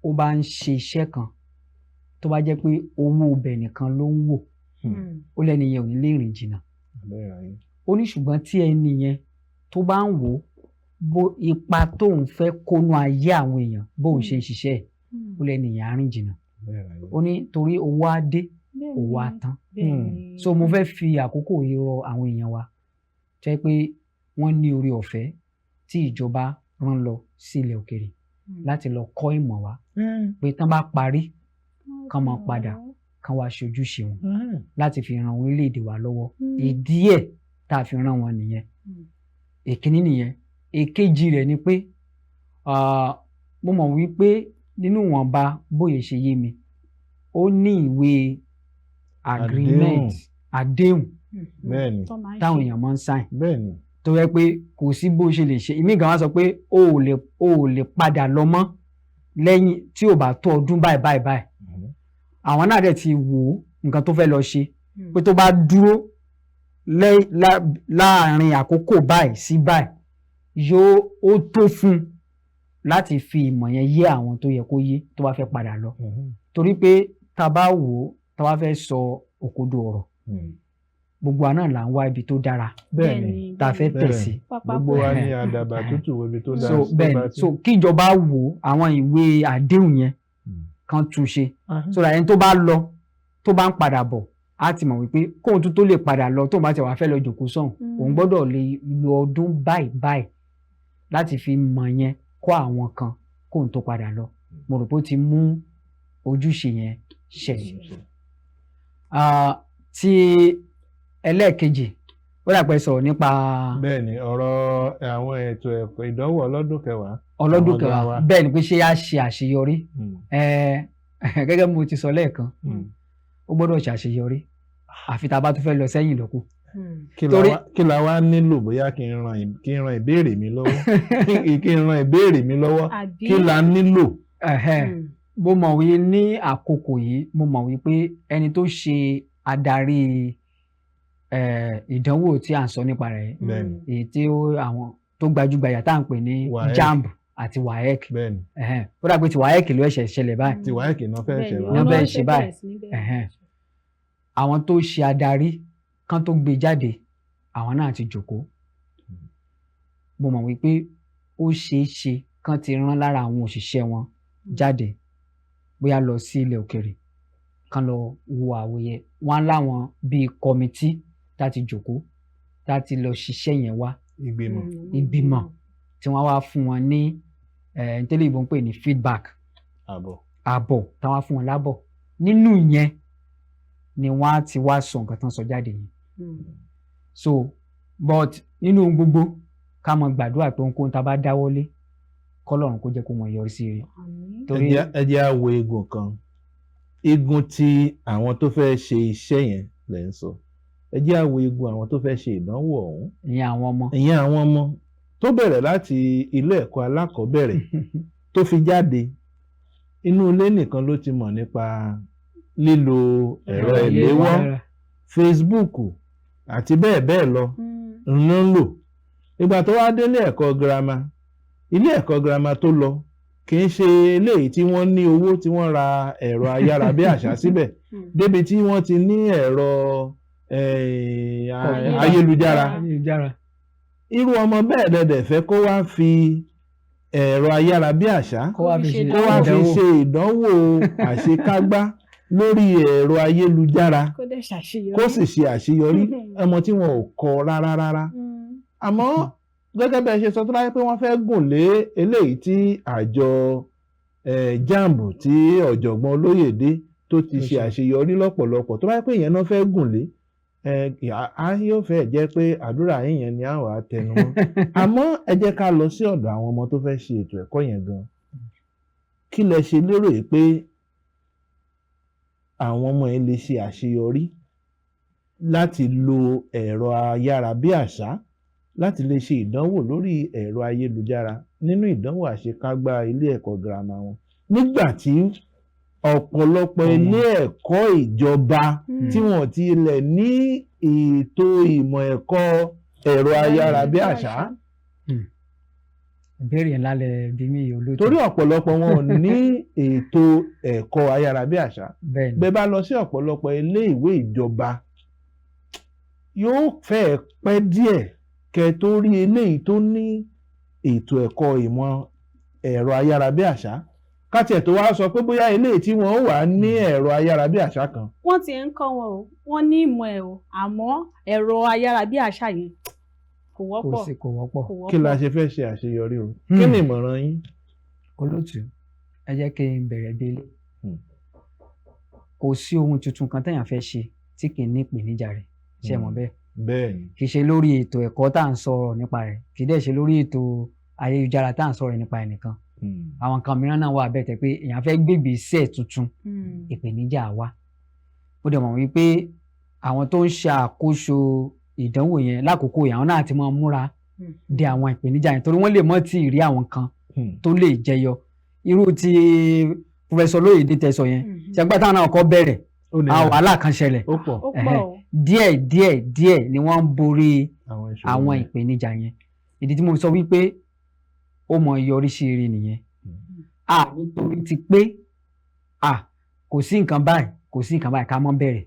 ó bá ń ṣe iṣẹ́ kan, tó bá jẹ́ pé owó ibẹ̀ nìkan ló ń wò, ó lẹ́ni yẹn ò ní lè rìn jìnnà. Ó ní ṣùgbọ́n tí ẹni yẹn tó bá ń wò ó bó ipa tóun fẹ́ kónú ayé àwọn èèyàn bóun ṣe ń ṣiṣẹ́ ẹ̀, ó lẹ́ni yẹn á rìn jìnnà. Ó ní torí owó á dé, owó á tán. So mo fẹ́ fi àkókò yìí rọ àwọn èèyàn wa jẹ́ pé wọ́n ní orí ọ̀fẹ́ tí ìjọba rán lọ sí ilẹ̀ òkèèrè láti lọ kọ́ ìmọ̀ wa, pé tán bá parí, kán máa padà, kán wá ṣojúṣe wọn láti fi ran orílẹ̀-èdè wa lọ́wọ́. Ìdí ẹ̀ tá a fi rán wọn nìyẹn. Èkíní nìyẹn. Èkejì rẹ̀ ni pé, ah, mo mọ̀ wípé nínú ìwọ̀nba bóyè ṣe yé mi, ó ní ìwé agreement, àdéhùn táwọn èèyàn máa ń sign tó yẹ pé kò sí bó ṣe lè ṣe. Ìmí gan wá sọ pé o ò lè padà lọ mọ́ lẹ́yìn tí ò bá tó ọdún báyìí báyìí báyìí. Àwọn náà dẹ̀ ti wò ó nǹkan tó fẹ́ lọ ṣe, pé tó bá dúró láàrin àkókò báyìí sí báyìí, yóò ó tó fún un láti fi ìmọ̀ yẹn yé àwọn tó yẹ kó yé tó bá fẹ́ padà lọ. Torí pé tá a bá wò ó, tá a bá fẹ́ sọ òkodo ọ̀rọ̀, gbogbo wa náà là ń wá ibi tó dára tá a fẹ́ tẹ̀ sí. Gbogbo wa ní àdàbà tútù wo ibi tó dáa So sí, tó bẹ́ẹ̀ bá ni. sí. So kíjọba wò àwọn ìwé àdéhùn yẹn kan tún ṣe, so that ẹni tó bá lọ, tó bá ń padà bọ̀, á ti mọ̀ wípé kóun tún tó lè padà lọ, tóun bá ti wà fẹ́ lọ jòkó sọ̀hún, òun gbọ́dọ̀ lè lo ọdún báyìí báyìí láti fi mọ̀ yẹn kọ́ àwọn kan kóun tó padà lọ. Mo rò pé ó ti mú ojúṣe yẹn ṣẹ. Ah, tí ẹlẹ́ẹ̀kejì, ó dà pé sọ̀rọ̀ nípa Bẹ́ẹ̀ni, ọ̀rọ̀ àwọn ètò ẹ̀kọ́ ìdánwò ọlọ́dún kẹwàá. Ọlọ́dún Àwọn kẹwàá. garawa. Bẹ́ẹ̀ ni, pé ṣé á ṣe àṣeyọrí? Gẹ́gẹ́ bí mo ti sọ lẹ́ẹ̀kan, ó gbọ́dọ̀ ṣàṣeyọrí, àfi tá a bá tún fẹ́ lọ sẹ́yìn lókù. Kí la wá nílò? Bóyá kí n ran ìbéèrè mi lọ́wọ́, kí n ran ìbéèrè mi lọ́wọ́. Àbí? Kí la nílò? Mo mọ̀ wí ní àkókò yìí, mo mọ̀ wípé ẹni tó ṣe adarí ìdánwò tí à ń sọ nípa rẹ̀ yìí, èyí tí ó àwọn tó gbajúgbajà tá à ń pè ní WAEC. JAMB àti WAEC. Ó dà pé ti WAEC ló ṣẹ̀ṣẹ̀ ṣẹlẹ̀ báyìí. Tí WAEC náà fẹ́ ṣe Náà wá. bẹ́ẹ̀ ṣe báyìí. Àwọn tó ṣe adarí kan tó gbé jáde, àwọn náà ti jókòó. Mo mọ̀ wípé ó ṣeé ṣe kán ti rán lára àwọn òṣìṣẹ́ wọn jáde, bóyá lọ sí ilẹ̀ òkèèrè, kán lọ wo àwòyẹ wọn láwọn bíi committee tá ti jókòó, tá ti lọ ṣiṣẹ́ yẹn wá. Ìgbìmọ̀. Ìgbìmọ̀ tí wọ́n wá fún wọn ní tẹ́lẹ̀ ìbọn pè ní feedback. Àbọ̀. Àbọ̀ táwọn á fún wọn lábọ̀ nínú yẹn ni wọ́n á ti wá sọ nǹkan tán sọ jáde yẹn. So but nínú ohun gbogbo, ká mọ gbàdúrà pé ohunkóhun tá a bá dáwọ́lé, kọ́lọ́run kó jẹ́ kó wọn yọrí sí rere. Torí Ẹ jẹ́ á wo igun kan, igun tí àwọn tó fẹ́ ṣe iṣẹ́ yẹn lẹ̀ ń sọ. Ẹ jẹ́ á wo igun àwọn tó fẹ́ ṣe ìdánwò ọ̀hún. Ìyẹn àwọn ọmọ. Ìyẹn àwọn ọmọ tó bẹ̀rẹ̀ láti ilé ẹ̀kọ́ alákọ̀ọ́bẹ̀rẹ̀ tó fi jáde. Inú ilé nìkan ló ti mọ̀ nípa lílo ẹ̀rọ ìléwọ́, Facebook àti bẹ́ẹ̀ bẹ́ẹ̀ lọ ló ń lò. Ìgbà tó wá délé ẹ̀kọ́ girama, ilé ẹ̀kọ́ girama tó lọ kì í ṣe eléyìí tí wọ́n ní owó tí wọ́n ra ẹ̀rọ ayárabíàṣá síbẹ̀ débi tí wọ́n ti ní ẹ̀rọ Kọ̀ǹpútà. ayélujára. Ayélujára. Irú ọmọ bẹ́ẹ̀ dẹ̀dẹ̀ fẹ́ kó wá fi ẹ̀rọ ayárabíàṣá kó wá fi ṣe kó wá fi ìdánwò. ṣe ìdánwò àṣekágbá lórí ẹ̀rọ ayélujára Kó dẹ̀ ṣàṣeyọrí. kó sì ṣe àṣeyọrí, ọmọ tí wọn ò kọ́ rárá rárá. Àmọ́ gẹ́gẹ́ bí ẹ ṣe sọ, tó láyé pé wọ́n fẹ́ gùn lé eléyìí tí àjọ JAMB tí ọ̀jọ̀gbọ́n Olóyèdé tó ti Tó ṣe ṣe. àṣeyọrí lọ́pọ̀lọpọ̀, tó bá yẹ pé ìyẹn náà fẹ́ gùn lé, á yóò fẹ́ jẹ́ pé àdúrà yín yẹn ni á wà á tẹnu mọ́. Àmọ́ ẹ jẹ́ ká lọ sí ọ̀dọ̀ àwọn ọmọ tó fẹ́ ṣe ètò ẹ̀kọ́ yẹn gan. Kí lẹ ṣe lérò yìí pé àwọn ọmọ yẹn lè ṣe àṣeyọrí láti lo ẹ̀rọ ayárabíàṣá láti lè ṣe ìdánwò lórí ẹ̀rọ ayélujára nínú ìdánwò àṣekágbá ilé ẹ̀kọ́ girama wọn, nígbà tí ọ̀pọ̀lọpọ̀ Ọmọ. ilé ẹ̀kọ́ ìjọba tí wọ́n ti lẹ̀ ní ètò ìmọ̀ ẹ̀kọ́ ẹ̀rọ ayárabíàṣá? Ìbéèrè ńlá lẹ bí mi yìí, olóòtú. Torí ọ̀pọ̀lọpọ̀ wọn ò ní ètò ẹ̀kọ́ ayárabíàṣá. Bẹ́ẹ̀ ni. Bẹ́ẹ̀ bá lọ sí ọ̀pọ̀lọpọ̀ ilé ìwé ìjọba, yóò fẹ́ẹ̀ pẹ́ díẹ̀ kẹ́ tó rí eléyìí tó ní ètò ẹ̀kọ́ ìmọ̀ ẹ̀rọ ayárabíàṣá, káti ẹ̀ tó wá sọ pé bóyá eléyìí tí wọ́n wà ní ẹ̀rọ ayárabíàṣá kan. Wọ́n ti ń kọ́ wọn o, wọ́n ní ìmọ̀ ẹ̀ o, àmọ́ ẹ̀rọ ayárabíàṣá yẹn kò Kò wọ́pọ̀. sí, kò wọ́pọ̀. Kò wọ́pọ̀. Kí la ṣe fẹ́ ṣe àṣeyọrí o? Kí ni ìmọ̀ràn yín? Olóòtú, ẹ jẹ́ kí n bẹ̀rẹ̀ délé. Kò sí ohun tuntun kan téèyàn fẹ́ ṣe tí kì í ní ìpèníjà rẹ̀, ṣe mọ̀ bẹ́ẹ̀? Bẹ́ẹ̀ ni. Kì í ṣe lórí ètò ẹ̀kọ́ tá à ń sọ̀rọ̀ nípa rẹ̀, kì í dẹ̀ ṣe lórí ètò ayélujára tá à ń sọ̀rọ̀ nípa ẹ̀ nìkan. Àwọn nǹkan mìíràn náà wà bẹ́ẹ̀ tẹ́ pé èèyàn fẹ́ gbégbé iṣẹ́ tuntun, ìpèníjà wà. Ó dẹ̀ mọ̀ wípé àwọn tó ń ṣe àkóso ìdánwò yẹn lákòókò yẹn, àwọn náà ti máa múra de àwọn ìpèníjà yẹn, torí wọ́n lè mọ́ tí ì rí àwọn kan tó lè jẹyọ, irú ti Professor Olóyèdé tẹsọ yẹn. Ṣẹgbẹ́ táwọn náà kọ́ bẹ̀rẹ̀, Ó ní àwọn wàhálà kan ṣẹlẹ̀. Ó pọ̀. Ó pọ̀ o. Díẹ̀ díẹ̀ díẹ̀ ni wọ́n ń borí àwọn ìṣòro àwọn yẹn. ìpèníjà yẹn. Ìdí tí mo sọ wípé ó mọ yọrí sí rere nìyẹn. A nítorí ti pé a kò sí nǹkan báyìí, kò sí nǹkan báyìí, ká mọ́ bẹ̀rẹ̀.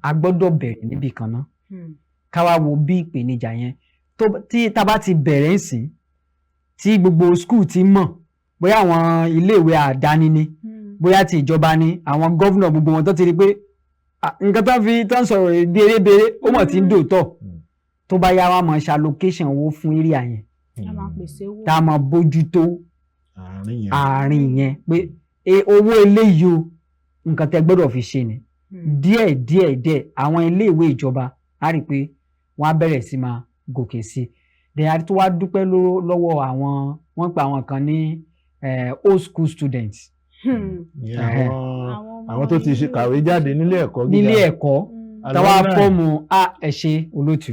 A gbọ́dọ̀ bẹ̀rẹ̀ níbì kan náà, ká wá wo bí ìpèníjà yẹn tó. Tí tá bá ti bẹ̀rẹ̀ ń sìn, tí gbogbo school ti mọ̀, bóyá àwọn iléèwé àdáni ni, bóyá ti ìjọba ni, àwọn governor, gbogbo wọn tó ti rí pé ah, nǹkan tó fi tó ń sọ̀rọ̀ bérebére, ó mọ̀ tí ń dòótọ́, tó bá yá, wa máa ṣe allocation owó fún area yẹn, A máa pèsè owó. tá a máa bójútó Àárín yẹn. àárín yẹn pé owó eléyìí o, nǹkan tẹ́ gbọ́dọ̀ fi ṣe ni. Díẹ̀ díẹ̀ díẹ̀, àwọn iléèwé ìjọba á rí i pé wọ́n á bẹ̀rẹ̀ sí máa gòkè sí i. Then a tún wá dúpẹ́ lọ́wọ́ àwọn, wọ́n pe àwọn kan ní old school students. Ìyẹn Ẹhẹ́. àwọn àwọn tó ti ṣe kàwé jáde nílé ẹ̀kọ́ gíga. Nílé ẹ̀kọ́, táwa Alumni. form a. Ẹ ṣe, olótù.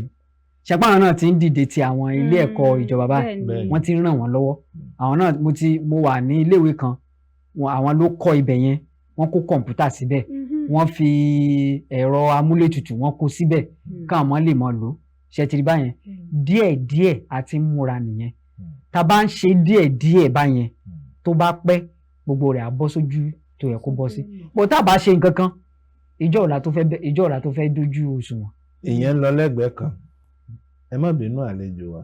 Ṣẹpá àwọn náà ti ń dìde ti àwọn ilé ẹ̀kọ́ ìjọba báyìí? Bẹ́ẹ̀ni. Wọ́n ti ń ràn wọ́n lọ́wọ́. Àwọn náà, mo wà ní iléèwé kan, àwọn ló kọ́ ibẹ̀ yẹn. Wọ́n kó kọ̀ǹpútà síbẹ̀, wọ́n fi ẹ̀rọ amúlétutù, wọ́n kó síbẹ̀ káwọn ọmọ lè máa lò ó. Ṣe ti rí báyẹn? Díẹ̀ díẹ̀ àti ń múra nìyẹn. Tá a bá ń ṣe díẹ̀ díẹ̀ báyẹn, tó bá pẹ́, gbogbo rẹ̀ á bọ́ sójú tó yẹ kó bọ́ sí. Bó tá a bá ṣe nǹkan kan, ìjọ ọ̀la tó fẹ́ dójú òṣùwọ̀n. Ìyẹn ń lọ lẹ́gbẹ̀ẹ́ kan. Ẹ má bínú, àlejò wa,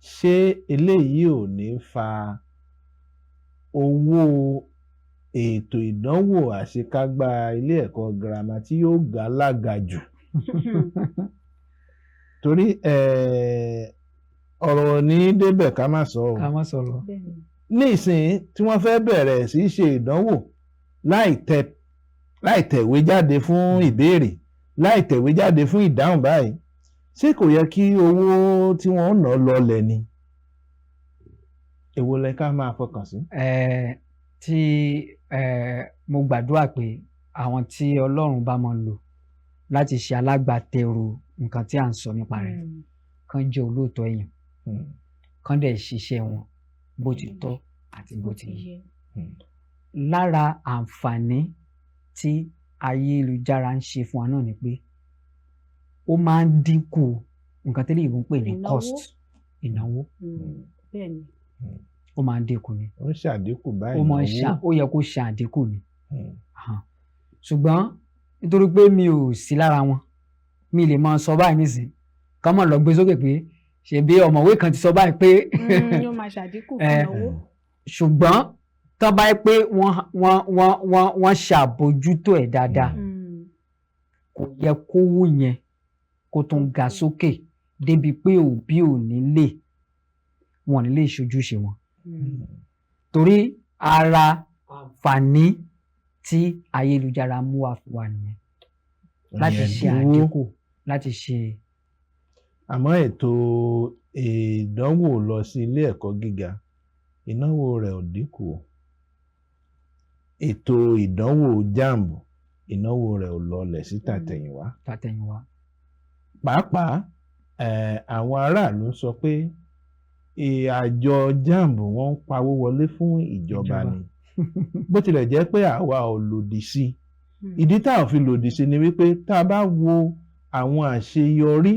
ṣé eléyìí ò ní fa owó ètò ìdánwò àṣekágbá ilé ẹ̀kọ́ girama tí yóò ga lága jù? Torí ọ̀rọ̀ ní débẹ̀ ká má sọ ọ́. Ká má sọ̀rọ̀. Ní ìsìn tí wọ́n fẹ́ bẹ̀rẹ̀ sí í ṣe ìdánwò láì tẹ̀wé jáde fún ìbéèrè, láì tẹ̀wé jáde fún ìdáhùn báyìí, ṣé kò yẹ kí owó tí wọ́n ń ná lọlẹ̀ ni? Èwo lẹ ká máa fọkàn sí? Tí mo gbàdúrà pé àwọn tí Ọlọ́run bá máa lò láti ṣe alágbàtẹrù nǹkan tí à ń sọ nípa rẹ̀, kán jẹ́ olóòótọ́ èèyàn, kán dẹ̀ ṣiṣẹ́ wọn bó ti tọ́ àti bó ti yẹ. Lára àǹfààní tí ayélujára ń ṣe fún wa náà ni pé ó máa ń dínkù nǹkan tí èyìnbó ń pè ní Ìnáwó. cost, ìnáwó. Bẹ́ẹ̀ni. Ó máa ń dínkù ni. Ó ń ṣàdínkù bá Ó máa ń ìnáwó. ṣà, ó yẹ kó ṣe àdínkù ni. Ṣùgbọ́n nítorí pé mi ò sí lára wọn, mi lè máa sọ báyìí nísìn, ká mọ̀ lọ gbé sókè pé ṣebí ọ̀mọ̀wé kan ti sọ báyìí pé Yóò máa ṣàdínkù fún ìnáwó. Ṣùgbọ́n tó bá yẹ pé wọ́n ṣàbójútó ẹ̀ dáadáa, kò yẹ kówó yẹn kó tún ga sókè. Débi pé òbí ò ní lè, wọn ò ní lè ṣojúṣe wọn, torí ara àǹfààní tí ayélujára mú wá fún wa nìyẹn, láti ṣe Ẹ̀dínwó. àdínkù, láti ṣe. Àmọ́ ètò ìdánwò lọ sí ilé ẹ̀kọ́ gíga, ìnáwó rẹ̀ ò dínkù o. Ètò ìdánwò JAMB, ìnáwó rẹ̀ ò lọlẹ̀ sí tàtẹ̀yìnwá. Tàtẹ̀yìnwá. Pàápàá àwọn aráàlú ń sọ pé àjọ JAMB, wọ́n ń pawó wọlé fún ìjọba Ìjọba. ni. Bó tilẹ̀ jẹ́ pé àwa ò lòdì sí i, ìdí tá ò fi lòdì sí ni wípé tá a bá wo àwọn àṣeyọrí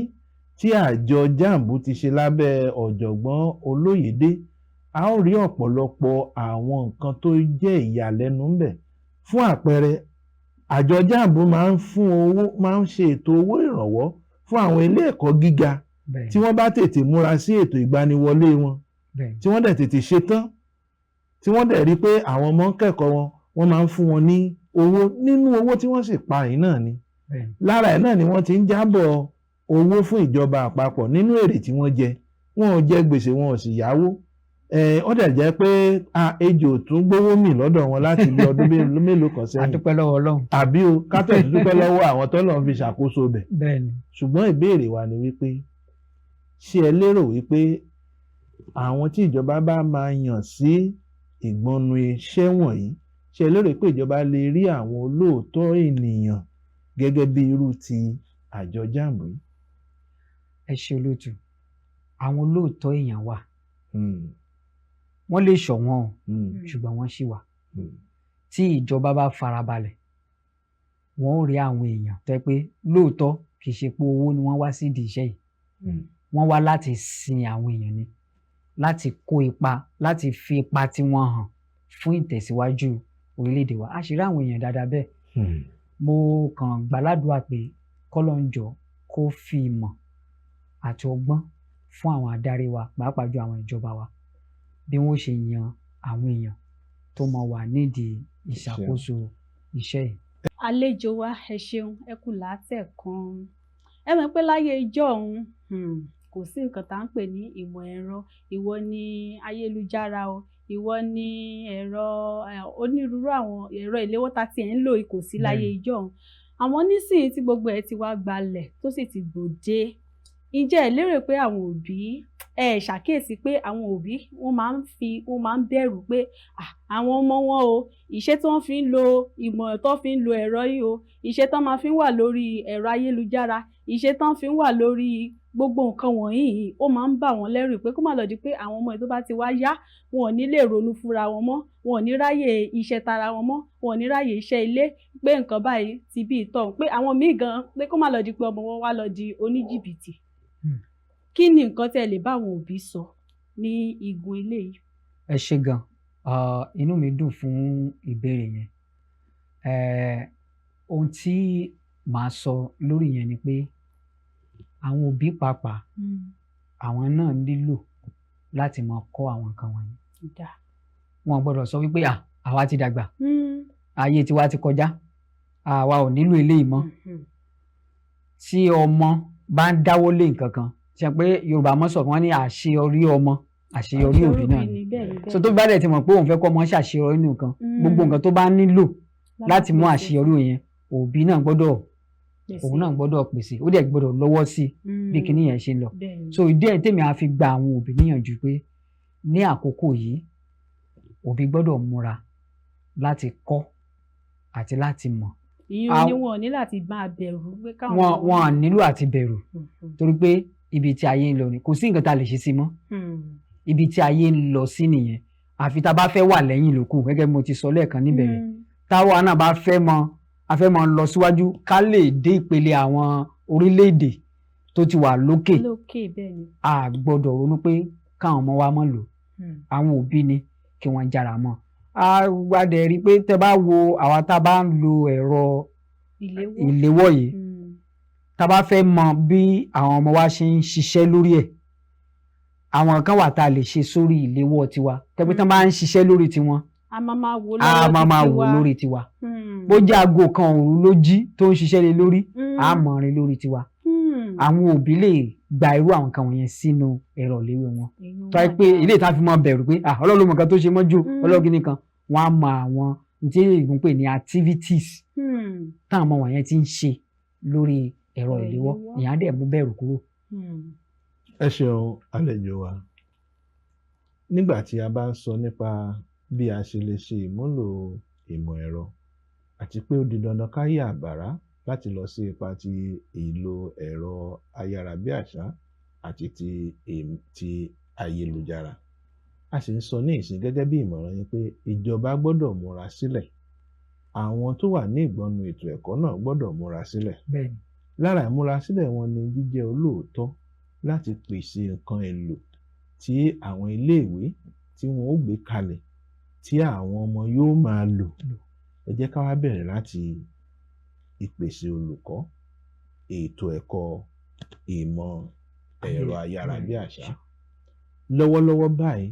tí àjọ JAMB ti ṣe lábẹ́ ọ̀jọ̀gbọ́n Olóyèdé, a ó rí ọ̀pọ̀lọpọ̀ àwọn nǹkan tó jẹ́ ìyàlẹ́nu ńbẹ̀. Fún àpẹẹrẹ, àjọ JAMB máa ń fún owó, máa ń ṣe ètò owó ìrànwọ́ fún àwọn ilé ẹ̀kọ́ gíga tí wọ́n bá tètè múra sí ètò ìgbaniwọlé wọn, tí wọ́n dẹ̀ tètè ṣe tán, tí wọ́n dẹ̀ rí pé àwọn ọmọ ń kẹ́kọ̀ọ́ wọn, wọ́n máa ń fún wọn ní owó. Nínú owó tí wọ́n sì pa yìí náà ni, lára ẹ̀ náà ni wọ́n ti ń jábọ̀ owó fún ìjọba àpapọ̀ nínú èrè tí wọ́n jẹ. Wọn ò jẹ gbèsè, wọn ò sì yáwó. Ó dẹ̀ jẹ́ pé ejò tún gbówó mì lọ́dọ̀ wọn láti bí ọdún mélòó kan A sẹ́yìn. dúpẹ́ lọ́wọ́ Ọlọ́run. Àbí o, kátó dúpẹ́ lọ́wọ́ àwọn tọ́lọ́run fi ṣàkóso bẹ̀. Ṣùgbọ́n ìbéèrè wa ni wípé, ṣé ẹ lérò wípé àwọn tí ìjọba bá máa yàn sí ìgbọnnu iṣẹ́ wọ̀nyí, ṣé ẹ lérò pé ìjọba lè rí àwọn olóòótọ́ ènìyàn gẹ́gẹ́ bí irú ti àjọ JAMB yìí? Ẹ ṣe, olóòtú. Àwọn olóòótọ́ èèyàn wà. Wọ́n lè ṣọ̀wọ́n o, ṣùgbọ́n wọ́n ṣì wà. Tí ìjọba bá farabalẹ̀, wọ́n ó rí àwọn èèyàn tó jẹ́ pé lóòótọ́, kì í ṣe pé owó ni wọ́n wá sídìí iṣẹ́ yìí. Wọ́n wá láti sin àwọn èèyàn ni, láti kó ipa, láti fi ipa tí wọ́n hàn fún ìtẹ̀síwájú orílẹ̀-èdè wa. A sì rí àwọn èèyàn dáadáa bẹ́ẹ̀. Mo kàn gbàládùá pé kọ́lọ́un jọ̀ọ́ kó fi ìmọ̀ àti ọgbọ́n fún àwọn adarí wa, pàápàá jù àwọn ìjọba wa, bí wọ́n ṣe yan àwọn èèyàn tó máa wà nídìí ìṣàkóso iṣẹ́ yìí. Àlejò wa, ẹ ṣeun, ẹ kú látẹ̀kan. Ẹ mọ̀ pé láyé ijọ́ òun, kò sí nǹkan tá à ń pè ní ìmọ̀ ẹ̀rọ. Ìwọ ni ayélujára o, ìwọ ni ẹ̀rọ onírúurú, àwọn ẹ̀rọ ìléwọ́ tá tiẹ̀ ń lò yìí kò sí láyé ijọ́ òun. Àmọ́ nísìnyí tí gbogbo ẹ̀ ti wá gbalẹ̀, tó sì ti gbòde, ǹjẹ́ ẹ lérò pé àwọn òbí, ẹ ṣàkíyèsí pé àwọn òbí wọ́n máa ń bẹ̀rù pé, "Ah, àwọn ọmọ wọn o, iṣẹ́ tí wọ́n fi ń lo ìmọ̀, tó fi ń lo ẹ̀rọ yìí o, iṣẹ́ tó máa fi ń wà lórí ẹ̀rọ ayélujára, iṣẹ́ tó fi ń wà lórí gbogbo nǹkan wọ̀nyí yìí," ó máa ń bà wọ́n lẹ́rù pé kó má lọ di pé àwọn ọmọ yìí, tó bá ti wá yá, wọn ò ní lè ronú fúnra wọn mọ́, wọn ò ní ráyè iṣẹ́ tara wọn mọ́, wọn ò ní ráyè iṣẹ́ ilé, pé nǹkan báyìí ti bí ìtọ̀, pé àwọn míì gan, pé kó má lọ di pé ọmọ wọn wá lọ di oníjìbìtì? Kí ni nǹkan tẹ́ lè bá àwọn òbí sọ ní igun eléyìí? Ẹ ṣé gan. Inú mi dùn fún ìbéèrè yẹn. Ohun tí màá sọ lórí yẹn ni pé àwọn òbí pàápàá, àwọn náà nílò láti máa kọ́ àwọn nǹkan wọ̀nyí. Wọn gbọ́dọ̀ sọ wípé, "À, àwa ti dàgbà, ayé tiwa ti kọjá, àwa ò nílò eléyìí mọ́." Tí ọmọ bá ń dáwọ́ lé nǹkan kan, ṣe pé Yorùbá mọ̀ sọ, wọ́n ní àṣeyọrí ọmọ, àṣeyọrí òbí náà ni. So tó bá dẹ̀ ti mọ̀ pé òun fẹ́ kọ́ ọmọ ṣàṣeyọrí nínú nǹkan, gbogbo nǹkan tó bá nílò láti mú àṣeyọrí yẹn, òbí náà gbọ́dọ̀, òun náà gbọ́dọ̀ pèsè, ó dẹ̀ gbọ́dọ̀ lọ́wọ́ sí bí kinní yẹn ṣe ń lọ. So ìdí ẹ̀ tèmi á fi gba àwọn òbí níyànjú pé ní àkókò yìí, òbí gbọ́dọ̀ múra láti kọ́ àti láti mọ̀. Ìyẹn ni wọn ò ní láti máa bẹ̀rù pé káwọn. Wọn nílò àti bẹ̀rù, torí pé ibi tí ayé ń lọ ni, kò sí nǹkan tá a lè ṣe sí mọ́. Ibi tí ayé ń lọ sí nìyẹn, àfi tá a bá fẹ́ wà lẹ́yìn lókù. Gẹ́gẹ́ bí mo ti sọ lẹ́ẹ̀kan níbẹ̀rẹ̀, táwa náà bá fẹ́ mọ, a fẹ́ mọ lọ síwájú, ká lè dé ìpele àwọn orílẹ̀-èdè tó ti wà lókè, lókè, bẹ́ẹ̀ ni. A gbọ́dọ̀ ronú pé káwọn ọmọ wa mọ̀ lò. Àwọn òbí ni kí wọ́n jára mọ́. A wá dẹ̀ rí i pé tẹ́ bá wo àwa tá a bá ń lo ẹ̀rọ ìléwọ́ ìléwọ́ yìí, tá a bá fẹ́ mọ bí àwọn ọmọ wa ṣe ń ṣiṣẹ́ lórí ẹ̀, àwọn kan wà tá a lè ṣe sórí ìléwọ́ tiwa tẹ́pẹ́ tán bá ń ṣiṣẹ́ lórí tiwọn, a máa máa wò a lọ́wọ́ máa máa títí wò wa. lórí tiwa. Bó jẹ́ aago 1 òru ló jí tó ń ṣiṣẹ́ lé lórí, a mọ̀ rin lórí tiwa. Àwọn òbí lè gba irú àwọn nǹkan wọ̀nyẹn sínú ẹ̀rọ ìléwọ́ wọn, tó yẹ pé ilé ìta fi máa bẹ̀rù pé, ah, Ọlọ́run ló mọ nǹkan tó ṣe mọ́jú. Ọlọ́run kìíní kan, wọ́n á mọ àwọn tí èyìnbó ń pè ní activities táwọn ọmọ wọ̀nyẹn ti ń ṣe lórí ẹ̀rọ ẹ̀rọ ìléwọ́. ìléwọ́. Ìyẹn á dẹ̀ mú bẹ̀rù kúrò. Ẹ ṣeun, àlejò wa. Nígbà tí a bá ń sọ nípa bí a ṣe lè ṣe ìmúlò ìmọ̀ ẹ̀rọ, àti pé ó di dandan ká yà bàrá láti lọ sí ipa ti ìlò ẹ̀rọ ayárabíàṣá àti ti ayélujára, a sì ń sọ ní ìsìn gẹ́gẹ́ bí ìmọ̀ràn yín pé ìjọba gbọ́dọ̀ múra sílẹ̀, àwọn tó wà ní ìgbọnnu ètò ẹ̀kọ́ náà gbọ́dọ̀ múra sílẹ̀. Lára ìmúrasílẹ̀ wọn ni jíjẹ́ olóòótọ́ láti pèsè nǹkan èlò tí àwọn iléèwé tí wọn ó gbé kalẹ̀ tí àwọn ọmọ yóò máa lò. Ẹ jẹ́ ká wá bẹ̀rẹ̀ láti ìpèsè olùkọ́ ètò ẹ̀kọ́ ìmọ̀ ẹ̀rọ ayárabíàṣá. Lọ́wọ́lọ́wọ́ báyìí,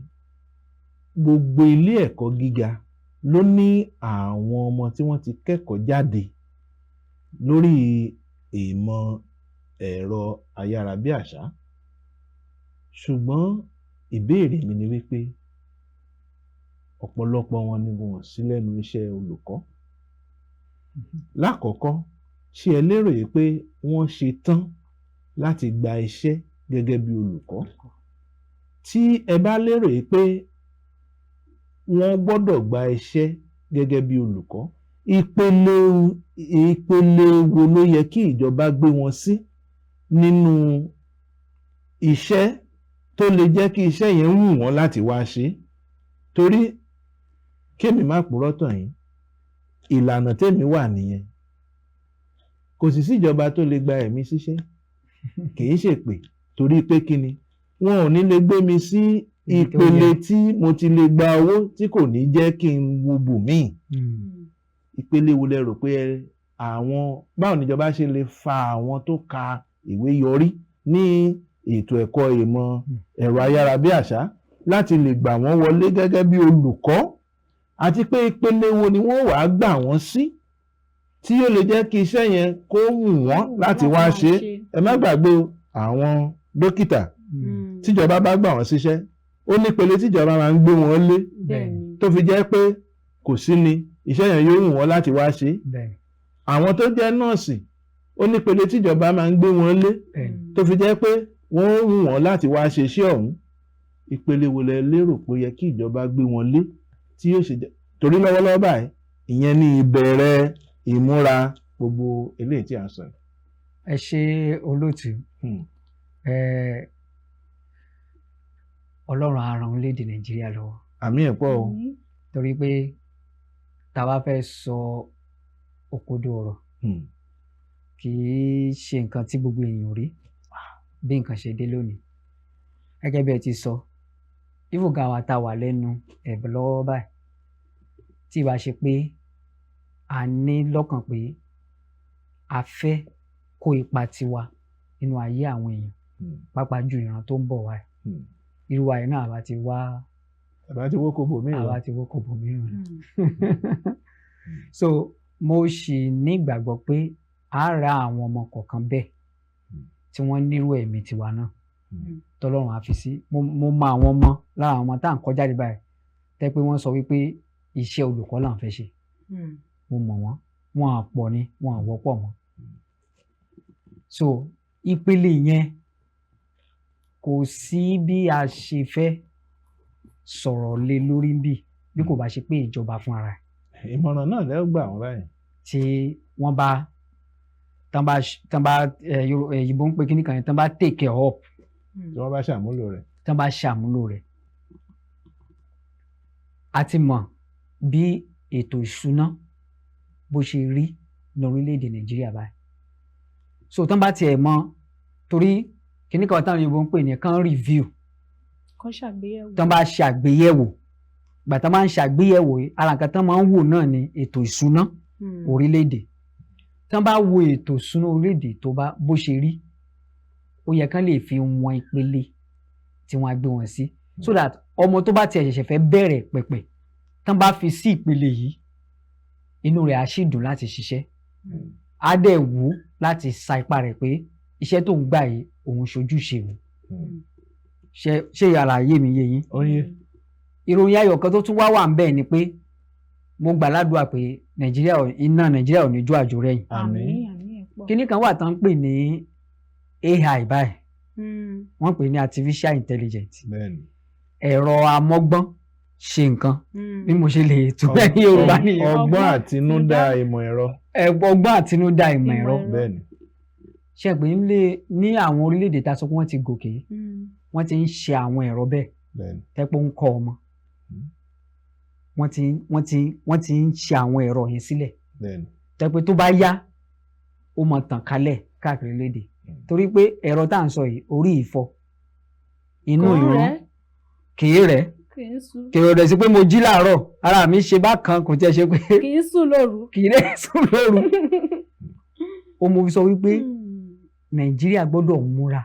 gbogbo ilé ẹ̀kọ́ gíga ló ní àwọn ọmọ tí wọ́n ti kẹ́kọ̀ọ́ jáde lórí ìmọ̀ ẹ̀rọ ayárabíàṣá, ṣùgbọ́n ìbéèrè mi ni wípé ọ̀pọ̀lọpọ̀ wọn ni wọn sí lẹ́nu iṣẹ́ olùkọ́. Lákọ̀ọ́kọ́, ṣé ẹ lérò yìí pé wọ́n ṣe tán láti gba iṣẹ́ gẹ́gẹ́ bí olùkọ́? Tí ẹ bá lérò yìí pé wọ́n gbọ́dọ̀ gba iṣẹ́ gẹ́gẹ́ bí olùkọ́, ìpele wo ló yẹ kí ìjọba gbé wọn sí nínú iṣẹ́ tó lè jẹ́ kí iṣẹ́ yẹn wù wọ́n láti wá ṣe? Torí kémi má purọ́ tàn yín, ìlànà tèmi wà nìyẹn. Kò sì síjọba tó lè gba ẹ̀mí síṣẹ́, kì í ṣèpè, torí pé kí ni, wọn ò ní lè gbé mi sí ibi tó ìpele yẹ. tí mo ti lè gba owó tí kò ní jẹ́ kí n wo bùnmíì. Ìpele wo lẹ rò pé àwọn, báwo níjọba ṣe lè fa àwọn tó ka ìwé yọrí ní ètò ẹ̀kọ́ ìmọ̀ ẹ̀rọ ayárabíàṣá láti lè gbà wọ́n wọlé gẹ́gẹ́ bí olùkọ́, àti pé ìpele wo ni wọ́n wàá gbà wọ́n sí tí yóò lè jẹ́ kí iṣẹ́ yẹn kó wù wọ́n láti wá ṣe é? Ẹ má gbàgbé o, àwọn dókítà, tíjọba bá gbà wọ́n síṣẹ́, ó nípele tíjọba máa ń gbé wọn lé tó fi jẹ́ pé kò sí ni iṣẹ́ yẹn yóò wù wọ́n láti wá ṣe é. Àwọn tó jẹ́ nọ́ọ̀sì, ó nípele tíjọba máa ń gbé wọn lé tó fi jẹ́ pé wọ́n wù wọ́n láti wá ṣe iṣẹ́ ọ̀hún. Ìpele wo lẹ lérò pé ó yẹ kí ìjọba gbé wọn lé tí yóò ṣe jẹ́? Torí lọ́wọ́lọ́wọ́ báyìí, ìyẹn ní ìbẹ̀rẹ̀ ìmúra gbogbo eléyìí tí à ń sọ yìí. Ẹ ṣe, olóòtú. Ọlọ́run á ran orílẹ̀-èdè Nàìjíríà lọ́wọ́. Àmín ẹ̀ pọ̀ o. Torí pé tá a bá fẹ́ sọ òkodo ọ̀rọ̀, kì í ṣe nǹkan tí gbogbo èèyàn rí bí nǹkan ṣe dé lónìí. Gẹ́gẹ́ bí ẹ ti sọ, even gan àwa tá a wà lẹ́nu ẹ̀bùn lọ́wọ́ báyìí, tí ìbá ṣe pé a ní lọ́kàn pé a fẹ́ kó ipa tiwa nínú ayé àwọn èèyàn, pàápàá ju ìran tó ń bọ̀ wá yìí, irú wa yìí náà, àwa ti wá Àbá ti wókò bòmíì lọ. Àwa ti wókò bòmíràn lọ. So mo sì nígbàgbọ́ pé a ra àwọn ọmọ kọ̀ọ̀kan bẹ́ẹ̀ tí wọ́n nírú ẹ̀mí tiwa náà tọ́lọ́run á fi sí. Mo mọ àwọn ọmọ lára àwọn ọmọ tá à ń kọ́ jáde báyìí tẹ́ pé wọ́n sọ wípé iṣẹ́ olùkọ́ là ń fẹ́ ṣe. Mo mọ̀ wọ́n, wọ́n á pọ̀ ni, wọ́n á wọ́pọ̀ mọ́. So ìpele yẹn, kò sí bí a ṣe fẹ́ sọ̀rọ̀ lé lórí bí kò bá ṣe pé ìjọba fún ara ẹ̀. Ìmọ̀ràn náà lẹ́ gbà wọ́n báyìí. Tí wọ́n bá tán bá tán bá ẹ òyìnbó ń pè kíní kan yẹn, tán bá take it up, tí wọ́n bá ṣàmúlò rẹ̀. Tán bá ṣàmúlò rẹ̀, a ti mọ̀ bí ètò ìṣúná bó ṣe rí ní orílẹ̀-èdè Nàìjíríà báyìí. So tán bá tiẹ̀ mọ̀, torí kíní kan táwọn òyìnbó ń pè ní kan review, Kán ṣàgbéyẹ̀wò. Tán bá ṣàgbéyẹ̀wò, ìgbà tán bá ń ṣàgbéyẹ̀wò yìí, ara nǹkan tán máa ń wò náà ni ètò ìṣúná orílẹ̀-èdè. Tán bá wo ètò ìṣúná orílẹ̀-èdè tó bá bó ṣe rí, ó yẹ kán lè fi wọn ìpele tí wọ́n á gbé wọn sí, so that ọmọ tó bá tiẹ̀ ṣẹ̀ṣẹ̀ fẹ́ bẹ̀rẹ̀ pẹ̀pẹ̀, tán bá fi sí ìpele yìí, inú rẹ̀ á sì dùn láti ṣiṣẹ́, á dẹ̀ wù ú láti sa ipá rẹ̀ pé Iṣẹ́ tó ń gbà yìí, òun ṣojúṣe òun. Ṣé àlàyé mi yé yín? Ó yé. Ìròyìn ayọ̀ kan tó tún wá wà ń bẹ̀ ni pé mo gbà ládùúgbà pé Nàìjíríà iná Nàìjíríà ò ní jó àjò rẹ̀yìn. Àmín. Àmín, àmín, ẹ̀ pọ̀. Kinní kan wà tán ń pè ní AI báyìí, wọ́n pè ní artificial intelligence, ẹ̀rọ amọ́gbọ́n ṣe nǹkan, bí mo ṣe lè tún bẹ́ẹ̀ ní Yorùbá nìyẹn. Ọgbọ́n àtinúdá ìmọ̀ ẹ̀rọ. Ọgbọ́n àtinúdá ìmọ̀ ẹ̀rọ. Ìmọ̀ ẹ̀rọ. Ṣe pé nílé ní àwọn orílẹ̀-èdè tá a sọ pé wọ́n ti gòkè yìí, wọ́n ti ń ṣe àwọn ẹ̀rọ bẹ́ẹ̀ tẹ́pọ̀ ń kọ́ ọmọ. Wọ́n ti ń ṣe àwọn ẹ̀rọ yẹn sílẹ̀ tẹ́pẹ́ tó bá yá, ó máa tàn kálẹ̀ káàkiri lédè, torí pé ẹ̀rọ tá à ń sọ yìí, orí ìfọ́ inú Kò ń ìrún rẹ̀, kì í rẹ̀, kì í sùn, kì í rẹ̀ sí pé mo jí láàárọ̀, ara mi ṣe bákan, kò tiẹ̀ ṣe pé kì í sùn lóru. Kì í rẹ̀ sùn lóru. Ó mo fi sọ wípé Nàìjíríà gbọ́dọ̀ múra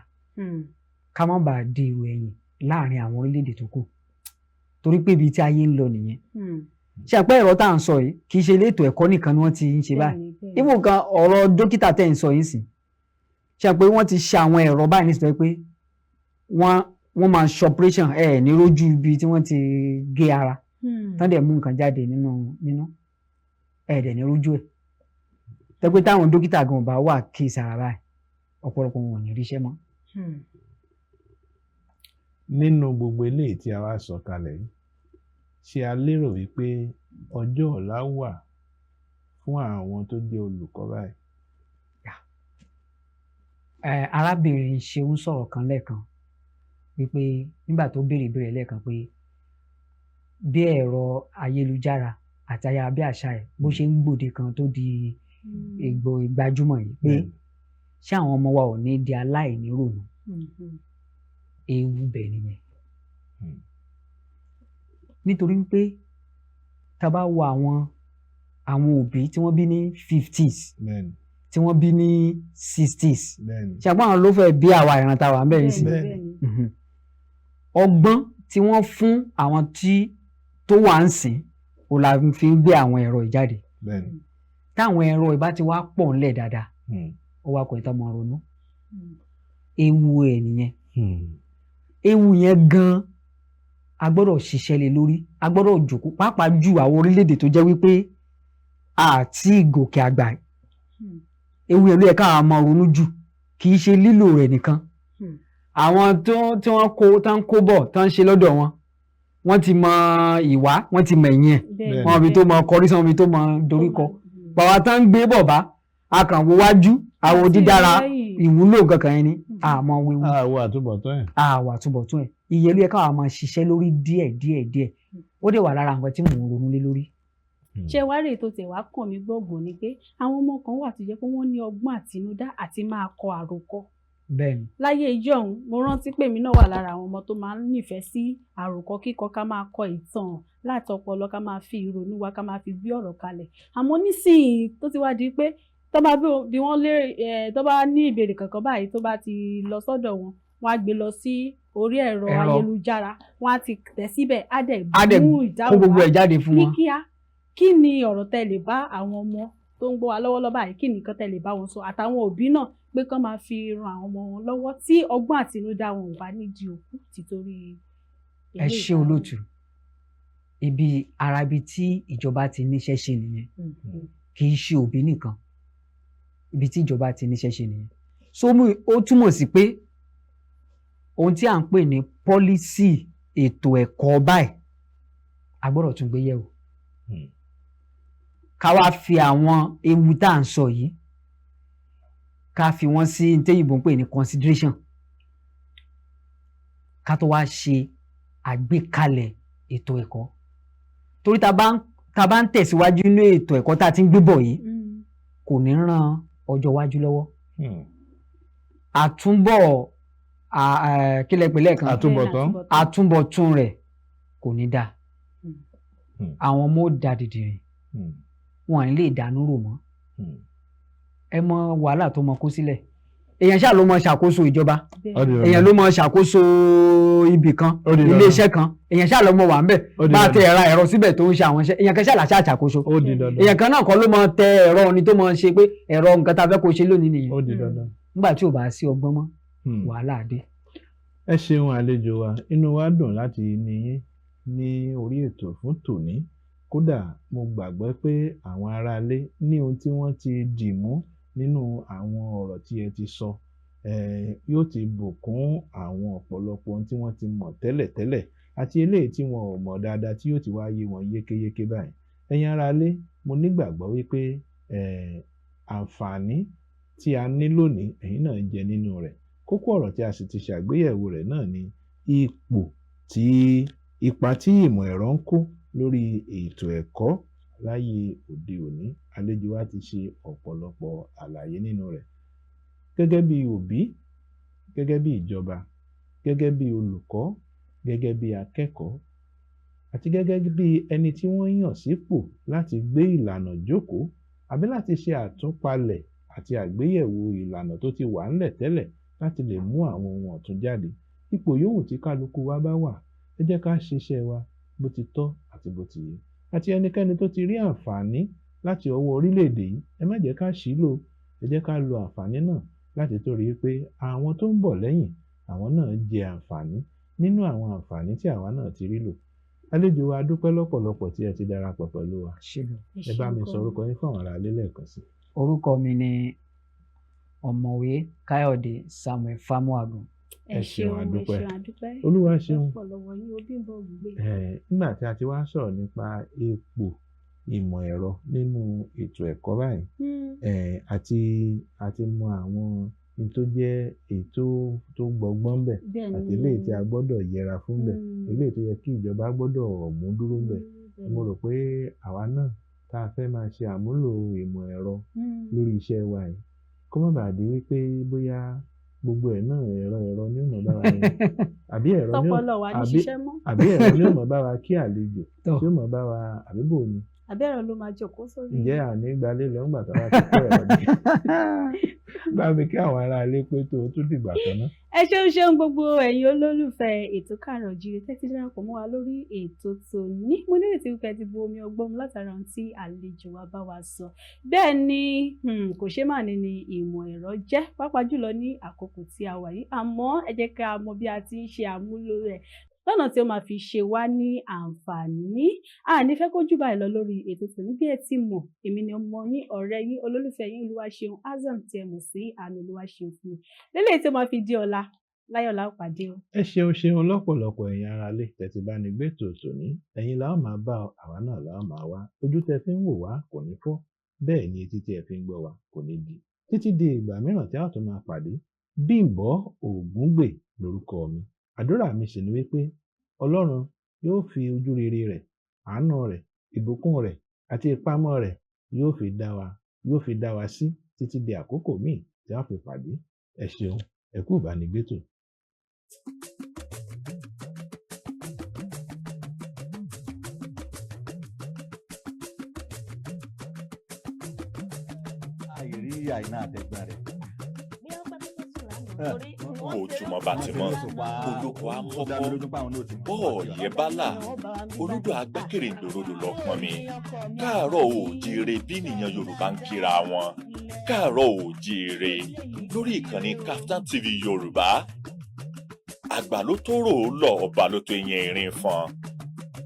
ká má bàa di ìrò ẹ̀yìn láàrin àwọn orílẹ̀-èdè tó kù, torí pé ibi tí ayé ń lọ nìyẹn. Ṣe àpẹ ẹ̀rọ tá à ń sọ yìí, kì í ṣe elétò ẹ̀kọ́ nìkan ni wọ́n ti ń ṣe báyìí. Bẹ́ẹ̀ni, bẹ́ẹ̀ni. Even kan ọ̀rọ̀ dókítà tẹ̀ ń sọ yìí sìn, ṣe pé wọ́n ti ṣe àwọn ẹ̀rọ báyìí nísìnyí pé wọ́n máa ṣe operation ẹ̀ ní rójú ibi tí wọ́n ti gé ara tán, dẹ̀ mú nǹkan jáde nínú ẹ̀, dẹ̀ ní rójú ẹ̀, tẹ́ pé táwọn dókítà gan ò bá wà kí ìsara báyìí, ọ̀pọ̀lọpọ̀ wọn ò ní ríṣẹ́ mọ́. Nínú gbogbo eléyìí tí a wá sọ kalẹ̀ yìí, ṣé a lérò wípé ọjọ́ ọ̀la wà fún àwọn tó jẹ́ olùkọ́ báyìí? Arábìnrin Ṣeun sọ̀rọ̀ kan lẹ́ẹ̀kan wípé nígbà tó béèrè ìbéèrè lẹ́ẹ̀kan pé bí ẹ̀rọ ayélujára àti ayárabíàṣá ẹ̀ bó ṣe ń gbòde kan tó di ìgbò ìgbàjúmọ̀ yìí, pé ṣé àwọn ọmọ wa ò ní di aláìníròònú? Ewu bẹ̀ nìyẹn. Nítorí wípé tá a bá wo àwọn òbí tí wọ́n bí ní 50s, tí wọ́n bí ní 60s, ṣe àpá àwọn ló fẹ́ bí àwa ìran tá a wà ń bẹ̀ yìí sí. Bẹ́ẹ̀ni. Ọgbọ́n tí wọ́n fún àwọn tí tó wà ń sìn ó la fi ń gbé àwọn ẹ̀rọ ìjáde. Táwọn ẹ̀rọ ìbá ti wá pọ̀ ńlẹ̀ dáadáa, ó wá kọ ìtàn mọ́ ronú. Ewu ẹ̀ nìyẹn. Ewu yẹn gan a gbọ́dọ̀ ṣiṣẹ́ lé lórí, a gbọ́dọ̀ jòkó, pàápàá jù àwọn orílẹ̀-èdè tó jẹ́ wípé àti ìgòkè àgbà. Ewu yẹn ló yẹ káwọn máa ronú jù, kì í ṣe lílò rẹ̀ nìkan. Àwọn tó tí wọ́n kó tó ń kó bọ̀ tó ń ṣe lọ́dọ̀ wọn, wọ́n ti mọ ìwá, wọ́n ti mọ ẹ̀yìn ẹ̀, wọ́n fi tó mọ kọrí sí, wọ́n fi tó mọ dorí kọ. Bàbá tó ń gbé bọ̀ bá a kàn wo wájú àwọn dídára ìwúlò kankan yẹn ni àmọ́ wíwú. Àwọ̀ àtúbọ̀tán ẹ̀. Àwọ̀ àtúbọ̀tán ẹ̀, ìyẹn ló yẹ káwa máa ṣiṣẹ́ lórí díẹ̀ díẹ̀ díẹ̀. Ó dẹ̀ wà lára nǹkan tí mò ń ronú lé lórí. Ṣé wàá rèé tó tẹ̀ wá kàn mí gbọ̀ngbọ̀n ni pé àwọn ọmọ kan wà tó jẹ́ pé wọ́n ní ọgbọ́n àtinúdá àti máa kọ àròkọ. Láyé ìjọ́un, mo rántí pé èmi náà wà lára àwọn ọmọ tó máa ń nífẹ̀ẹ́ sí àròkọ kíkọ, ká máa kọ ìtàn láti ọpọlọ, ká máa fi ìrònú wa, ká máa fi gbé ọ̀rọ̀ kalẹ̀. Àmọ́ nísìnyí tó ti wá di pé tó bá bí wọ́n lé ẹ̀, tó bá ní ìbéèrè kankan báyìí, tó bá ti lọ sọ́dọ̀ wọn, wọ́n á gbé lọ sí orí ẹ̀rọ Ẹ̀rọ. ayélujára, wọ́n á ti tẹ̀ síbẹ̀, á dẹ̀ Á dẹ̀ mú kó ìdáhùn gbogbo wá ẹ̀ jáde fún ní wọn. kíá. Kí ni ọ̀rọ̀ tẹ́ lè bá àwọn ọmọ tó ń gbọ́ wa lọ́wọ́lọ́wọ́ báyìí? Kí ni nǹkan tẹ́ lè bá wọn sọ, àtàwọn òbí náà, pé kán máa fi ran àwọn ọmọ wọn lọ́wọ́ tí ọgbọ́n àtinúdá wọn ò bá ní di òkú títorí Ẹ ṣé olóòtú. Ibi ara ibi tí ìjọba ti níṣẹ́ ṣe nìyẹn, kì í ṣe òbí nìkan. Ibi tí ìjọba ti níṣẹ́ ṣe nìyẹn. So ó túmọ̀ sí pé ohun tí à ń pè ní policy ètò ẹ̀kọ́ báyìí, a gbọ́dọ̀ tún gbé yẹ̀wò, ká wá fi àwọn ewu tá à ń sọ yìí, ká fi wọ́n sí ní téyìnbó ń pè ní consideration, ká tó wá ṣe àgbékalẹ̀ ètò ẹ̀kọ́, torí tá a bá ń tẹ̀síwájú nínú ètò ẹ̀kọ́ tá a ti ń gbé bọ̀ yìí, kò ní ràn ọjọ́ iwájú lọ́wọ́. Àtúnbọ̀ kí lẹ pè lẹ́ẹ̀kan? Àtúbọ̀tán. Àtúbọ̀tún rẹ̀ kò ní dáa. Àwọn ọmọ ó da dìdìrìn, wọn à ní lè dànù rò mọ́. Ẹ mọ wàhálà tó mọ kó sílẹ̀. Èèyàn ṣáà ló mọ ṣàkóso ìjọba, Ó di dandan. èèyàn ló mọ ṣàkóso ibì kan, Ó di dandan. iléeṣẹ́ kan, èèyàn ṣáà ló mọ wà ń bẹ̀, Ó di bá a tẹ dandan. ẹ̀ra ẹ̀rọ síbẹ̀ tó ń ṣe àwọn iṣẹ́, èèyàn kan ṣáà làṣà ṣàkóso. Ó di dandan. Èèyàn kan náà kọ́ ló mọ tẹ ẹ̀rọ ni tó mọ ṣe pé ẹ̀rọ nǹkan tá a fẹ́ kó ṣe lónìí nìyẹn. Ó di dandan. Nígbà tí ò bá sí ọgbọ́n mọ́, wàhálà dé. Ẹ ṣeun, àlejò wa. Inú wa dùn láti ní yín ní orí ètò fún tòní. Kódà mo gbàgbọ́ pé àwọn aráalé ní ohun tí wọ́n ti dì mú nínú àwọn ọ̀rọ̀ tí ẹ ti sọ, yóò ti bùkún àwọn ọ̀pọ̀lọpọ̀ ohun tí wọ́n ti mọ̀ tẹ́lẹ̀tẹ́lẹ̀ àti eléyìí tí wọn ò mọ̀ dáadáa, tí yóò ti wá yé wọn yékéyéké báyìí. Ẹ̀yin aráalé, mo nígbàgbọ́ wípé àǹfààní tí a ní lónìí, ẹ̀yin náà jẹ nínú rẹ̀. Kókó ọ̀rọ̀ tí a sì ti ṣàgbéyẹ̀wò rẹ̀ náà ni ipò tí ipa tí ìmọ̀ ẹ̀rọ ń kó lórí ètò ẹ̀kọ́ láyé òde òní. Àlejò wa ti ṣe ọ̀pọ̀lọpọ̀ àlàyé nínú rẹ̀. Gẹ́gẹ́ bí òbí, gẹ́gẹ́ bí ìjọba, gẹ́gẹ́ bí olùkọ́, gẹ́gẹ́ bí akẹ́kọ̀ọ́ àti gẹ́gẹ́ bí ẹni tí wọ́n yàn sípò láti gbé ìlànà jókòó àbí láti ṣe àtúpalẹ̀ àti àgbéyẹ̀wò ìlànà tó ti wà ńlẹ̀ tẹ́lẹ̀ láti lè mú àwọn ohun ọ̀tun jáde, ipò yòówù tí kálukú wa bá wà, ẹ jẹ́ ká ṣiṣẹ́ wa bó ti tọ́ àti bó ti yẹ. Àti ẹnikẹ́ni tó ti rí àǹfààní láti ọwọ́ orílẹ̀-èdè yìí, ẹ má jẹ́ ká ṣì í lò. Ẹ jẹ́ ká lo àǹfààní náà láti tó rí i pé àwọn tó ń bọ̀ lẹ́yìn, àwọn náà jẹ àǹfààní nínú àwọn àǹfààní tí àwa náà ti rí lò. Àlejò wa, dúpẹ́ lọ́pọ̀lọpọ̀ tí ẹ ti darapọ̀ pẹ̀lú wa. Ṣé gan. Ẹ bá mi sọ orúkọ yín fún àwọn aráalé lẹ́ẹ̀kan sí. Orúkọ mi ni Ọ̀mọ̀wé Káyọ̀dé Samuel Fámúàgùn. Ẹ ṣeun, ẹ àdúpẹ́. Ṣeun, àdúpẹ́. Olúwa ṣeun. Pọ̀ lọ́wọ́ yín, òbí ń bọ̀ gbé. Nígbà tí a ti wá sọ̀rọ̀ nípa ipò ìmọ̀ ẹ̀rọ nínú ètò ẹ̀kọ́ báyìí, àti mọ àwọn ohun tó jẹ́ ètò tó gbọgbọ́n ńbẹ̀ àti eléyìí tí a gbọ́dọ̀ yẹra fún ńbẹ̀, eléyìí tó yẹ kí ìjọba gbọ́dọ̀ mú dúró ńbẹ̀. Mo rò pé àwa náà tá a fẹ́ máa ṣe àmúlò ìmọ̀ ẹ̀rọ lórí iṣẹ́ wa yìí, kó má bàa di wípé bóyá gbogbo ẹ̀ náà ẹ̀rọ ni ó mọ̀ bá wa yẹn, àbí ẹ̀rọ ni ó Tọpọlọ wa ní ṣiṣẹ́ mọ́. Àbí ẹ̀rọ ni ó mọ̀ bá wa kí àlejò Tọ́. tí ó mọ̀ bá wa, àbí bò ni? Àbí ẹ̀rọ ló máa jókòó sórí. Ǹjẹ́ àní gbalé lọ ńgbà tá a bá ti kó ẹ̀rọ dé? Bá mi kí àwọn ará ilé pé tó o tún dìgbà kan náà. Ẹ ṣeun ṣeun, gbogbo ẹ̀yin olólùfẹ́ ètò Káàárọ̀ Oòjíire tẹ́tí darapọ̀ mọ́ wa lórí ètò tòní. Mo nírètí wípé ẹ ti bu omi ọgbọ́n mu látara ohun tí àlejò wa bá wa sọ. Bẹ́ẹ̀ ni, kò ṣe má ní ni ìmọ̀ ẹ̀rọ jẹ́, pàápàá jùlọ ní àkókò tí a wà yìí. Àmọ́ ẹ jẹ́ ká mọ bí a ti ń ṣe àmúlò rẹ̀ lọ́nà tí ó máa fi ṣe wá ní àǹfààní. A ní fẹ́ kó jù báyìí lọ lórí ètò tòní. Bí ẹ ti mọ̀, èmi ni ọmọ yín, ọ̀rẹ́ yín, olólùfẹ́ yín, Olúwaṣeun Azam, tí ẹ mọ̀ sí Àánú Olúwaṣeun fún mi. Lélẹ́yìí tí ó máa fi di ọ̀la, láyọ̀ la ó pàdé o. Ẹ ṣeun ṣeun lọ́pọ̀lọpọ̀, ẹ̀yin ará ilé tẹ̀tí bá ní gbé tòótọ́ ní. Ẹ̀yin la ó máa bá ọ, àwa náà la ó máa wá. Ojú tẹ fi ń wò wá kò ní fọ́, bẹ́ẹ̀ ni etí tí ẹ fi ń gbọ́ wá kò ní di. Títí di ìgbà mìíràn tí a ó tún máa pàdé, Bímbọ́ Ògúngbè lórúkọ mi. Àdúrà mi sì ni wípé Ọlọ́run yóò fi ojú rere rẹ̀, àánú rẹ̀, ìbùkún rẹ̀ àti ìpamọ́ rẹ̀ yóò fi dá wa sí títí di àkókò míì tí a ó fi pàdé. Ẹ ṣeun, ẹ kú ìbánigbétò. Àìrí Àìná àtẹ̀gbọ́n rẹ̀. Ojúmọ́ bá ti mọ́, olóko á mọ́kọ́, bọ́ọ̀yẹ́ bá là, olódò agbákèrèǹdòrodò lọ pọn mi. Káàárọ̀ oòjíire bí nìyẹn Yorùbá ń kíra wọn. Káàárọ̀ oòjíire lórí ìkànnì Kaftan TV Yorùbá. Àgbà ló tó rò ó lọ, ọba ló tó yẹn ìrìn fọn.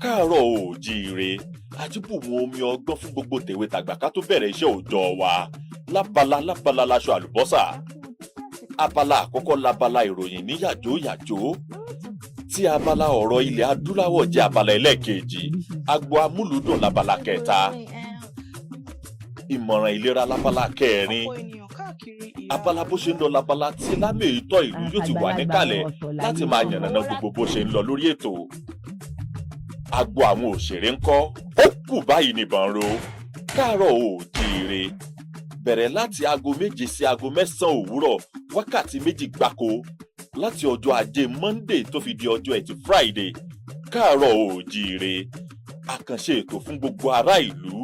Káàárọ̀ oòjíire àti bùnmu omi ọgbọ́n fún gbogbo tèwe tàgbà ká tó bẹ̀rẹ̀ iṣẹ́ òòjọ́ wa. Lábala lábala laṣọ àlùbọ́sà. Abala àkọ́kọ́ labala ìròyìn ní yàjó yàjó, tí abala ọ̀rọ̀ ilẹ̀ adúláwọ̀ jẹ́ abala ẹlẹ́ẹ̀kejì. Agbo amúlùúdùn labala kẹta, ìmọ̀ràn ìlera labala kẹrin, abala bó ṣe ń lọ labala tí lámèétọ́ ìlú yóò ti wà níkàlẹ̀ láti máa yànnàná gbogbo bó ṣe ń lọ lórí ètò. Agbo àwọn òṣèré ńkọ́? Ó kù báyìí nìbọn ro. Káàárọ̀ oòjíire bẹ̀rẹ̀ láti aago 7 sí aago 9 òwúrọ̀, wákàtí 2 gbáko, láti ọjọ́ Ajé Monday tó fi di ọjọ́ Ẹtì Friday. Káàárọ̀ oòjíire, àkànṣe ètò fún gbogbo ará ìlú.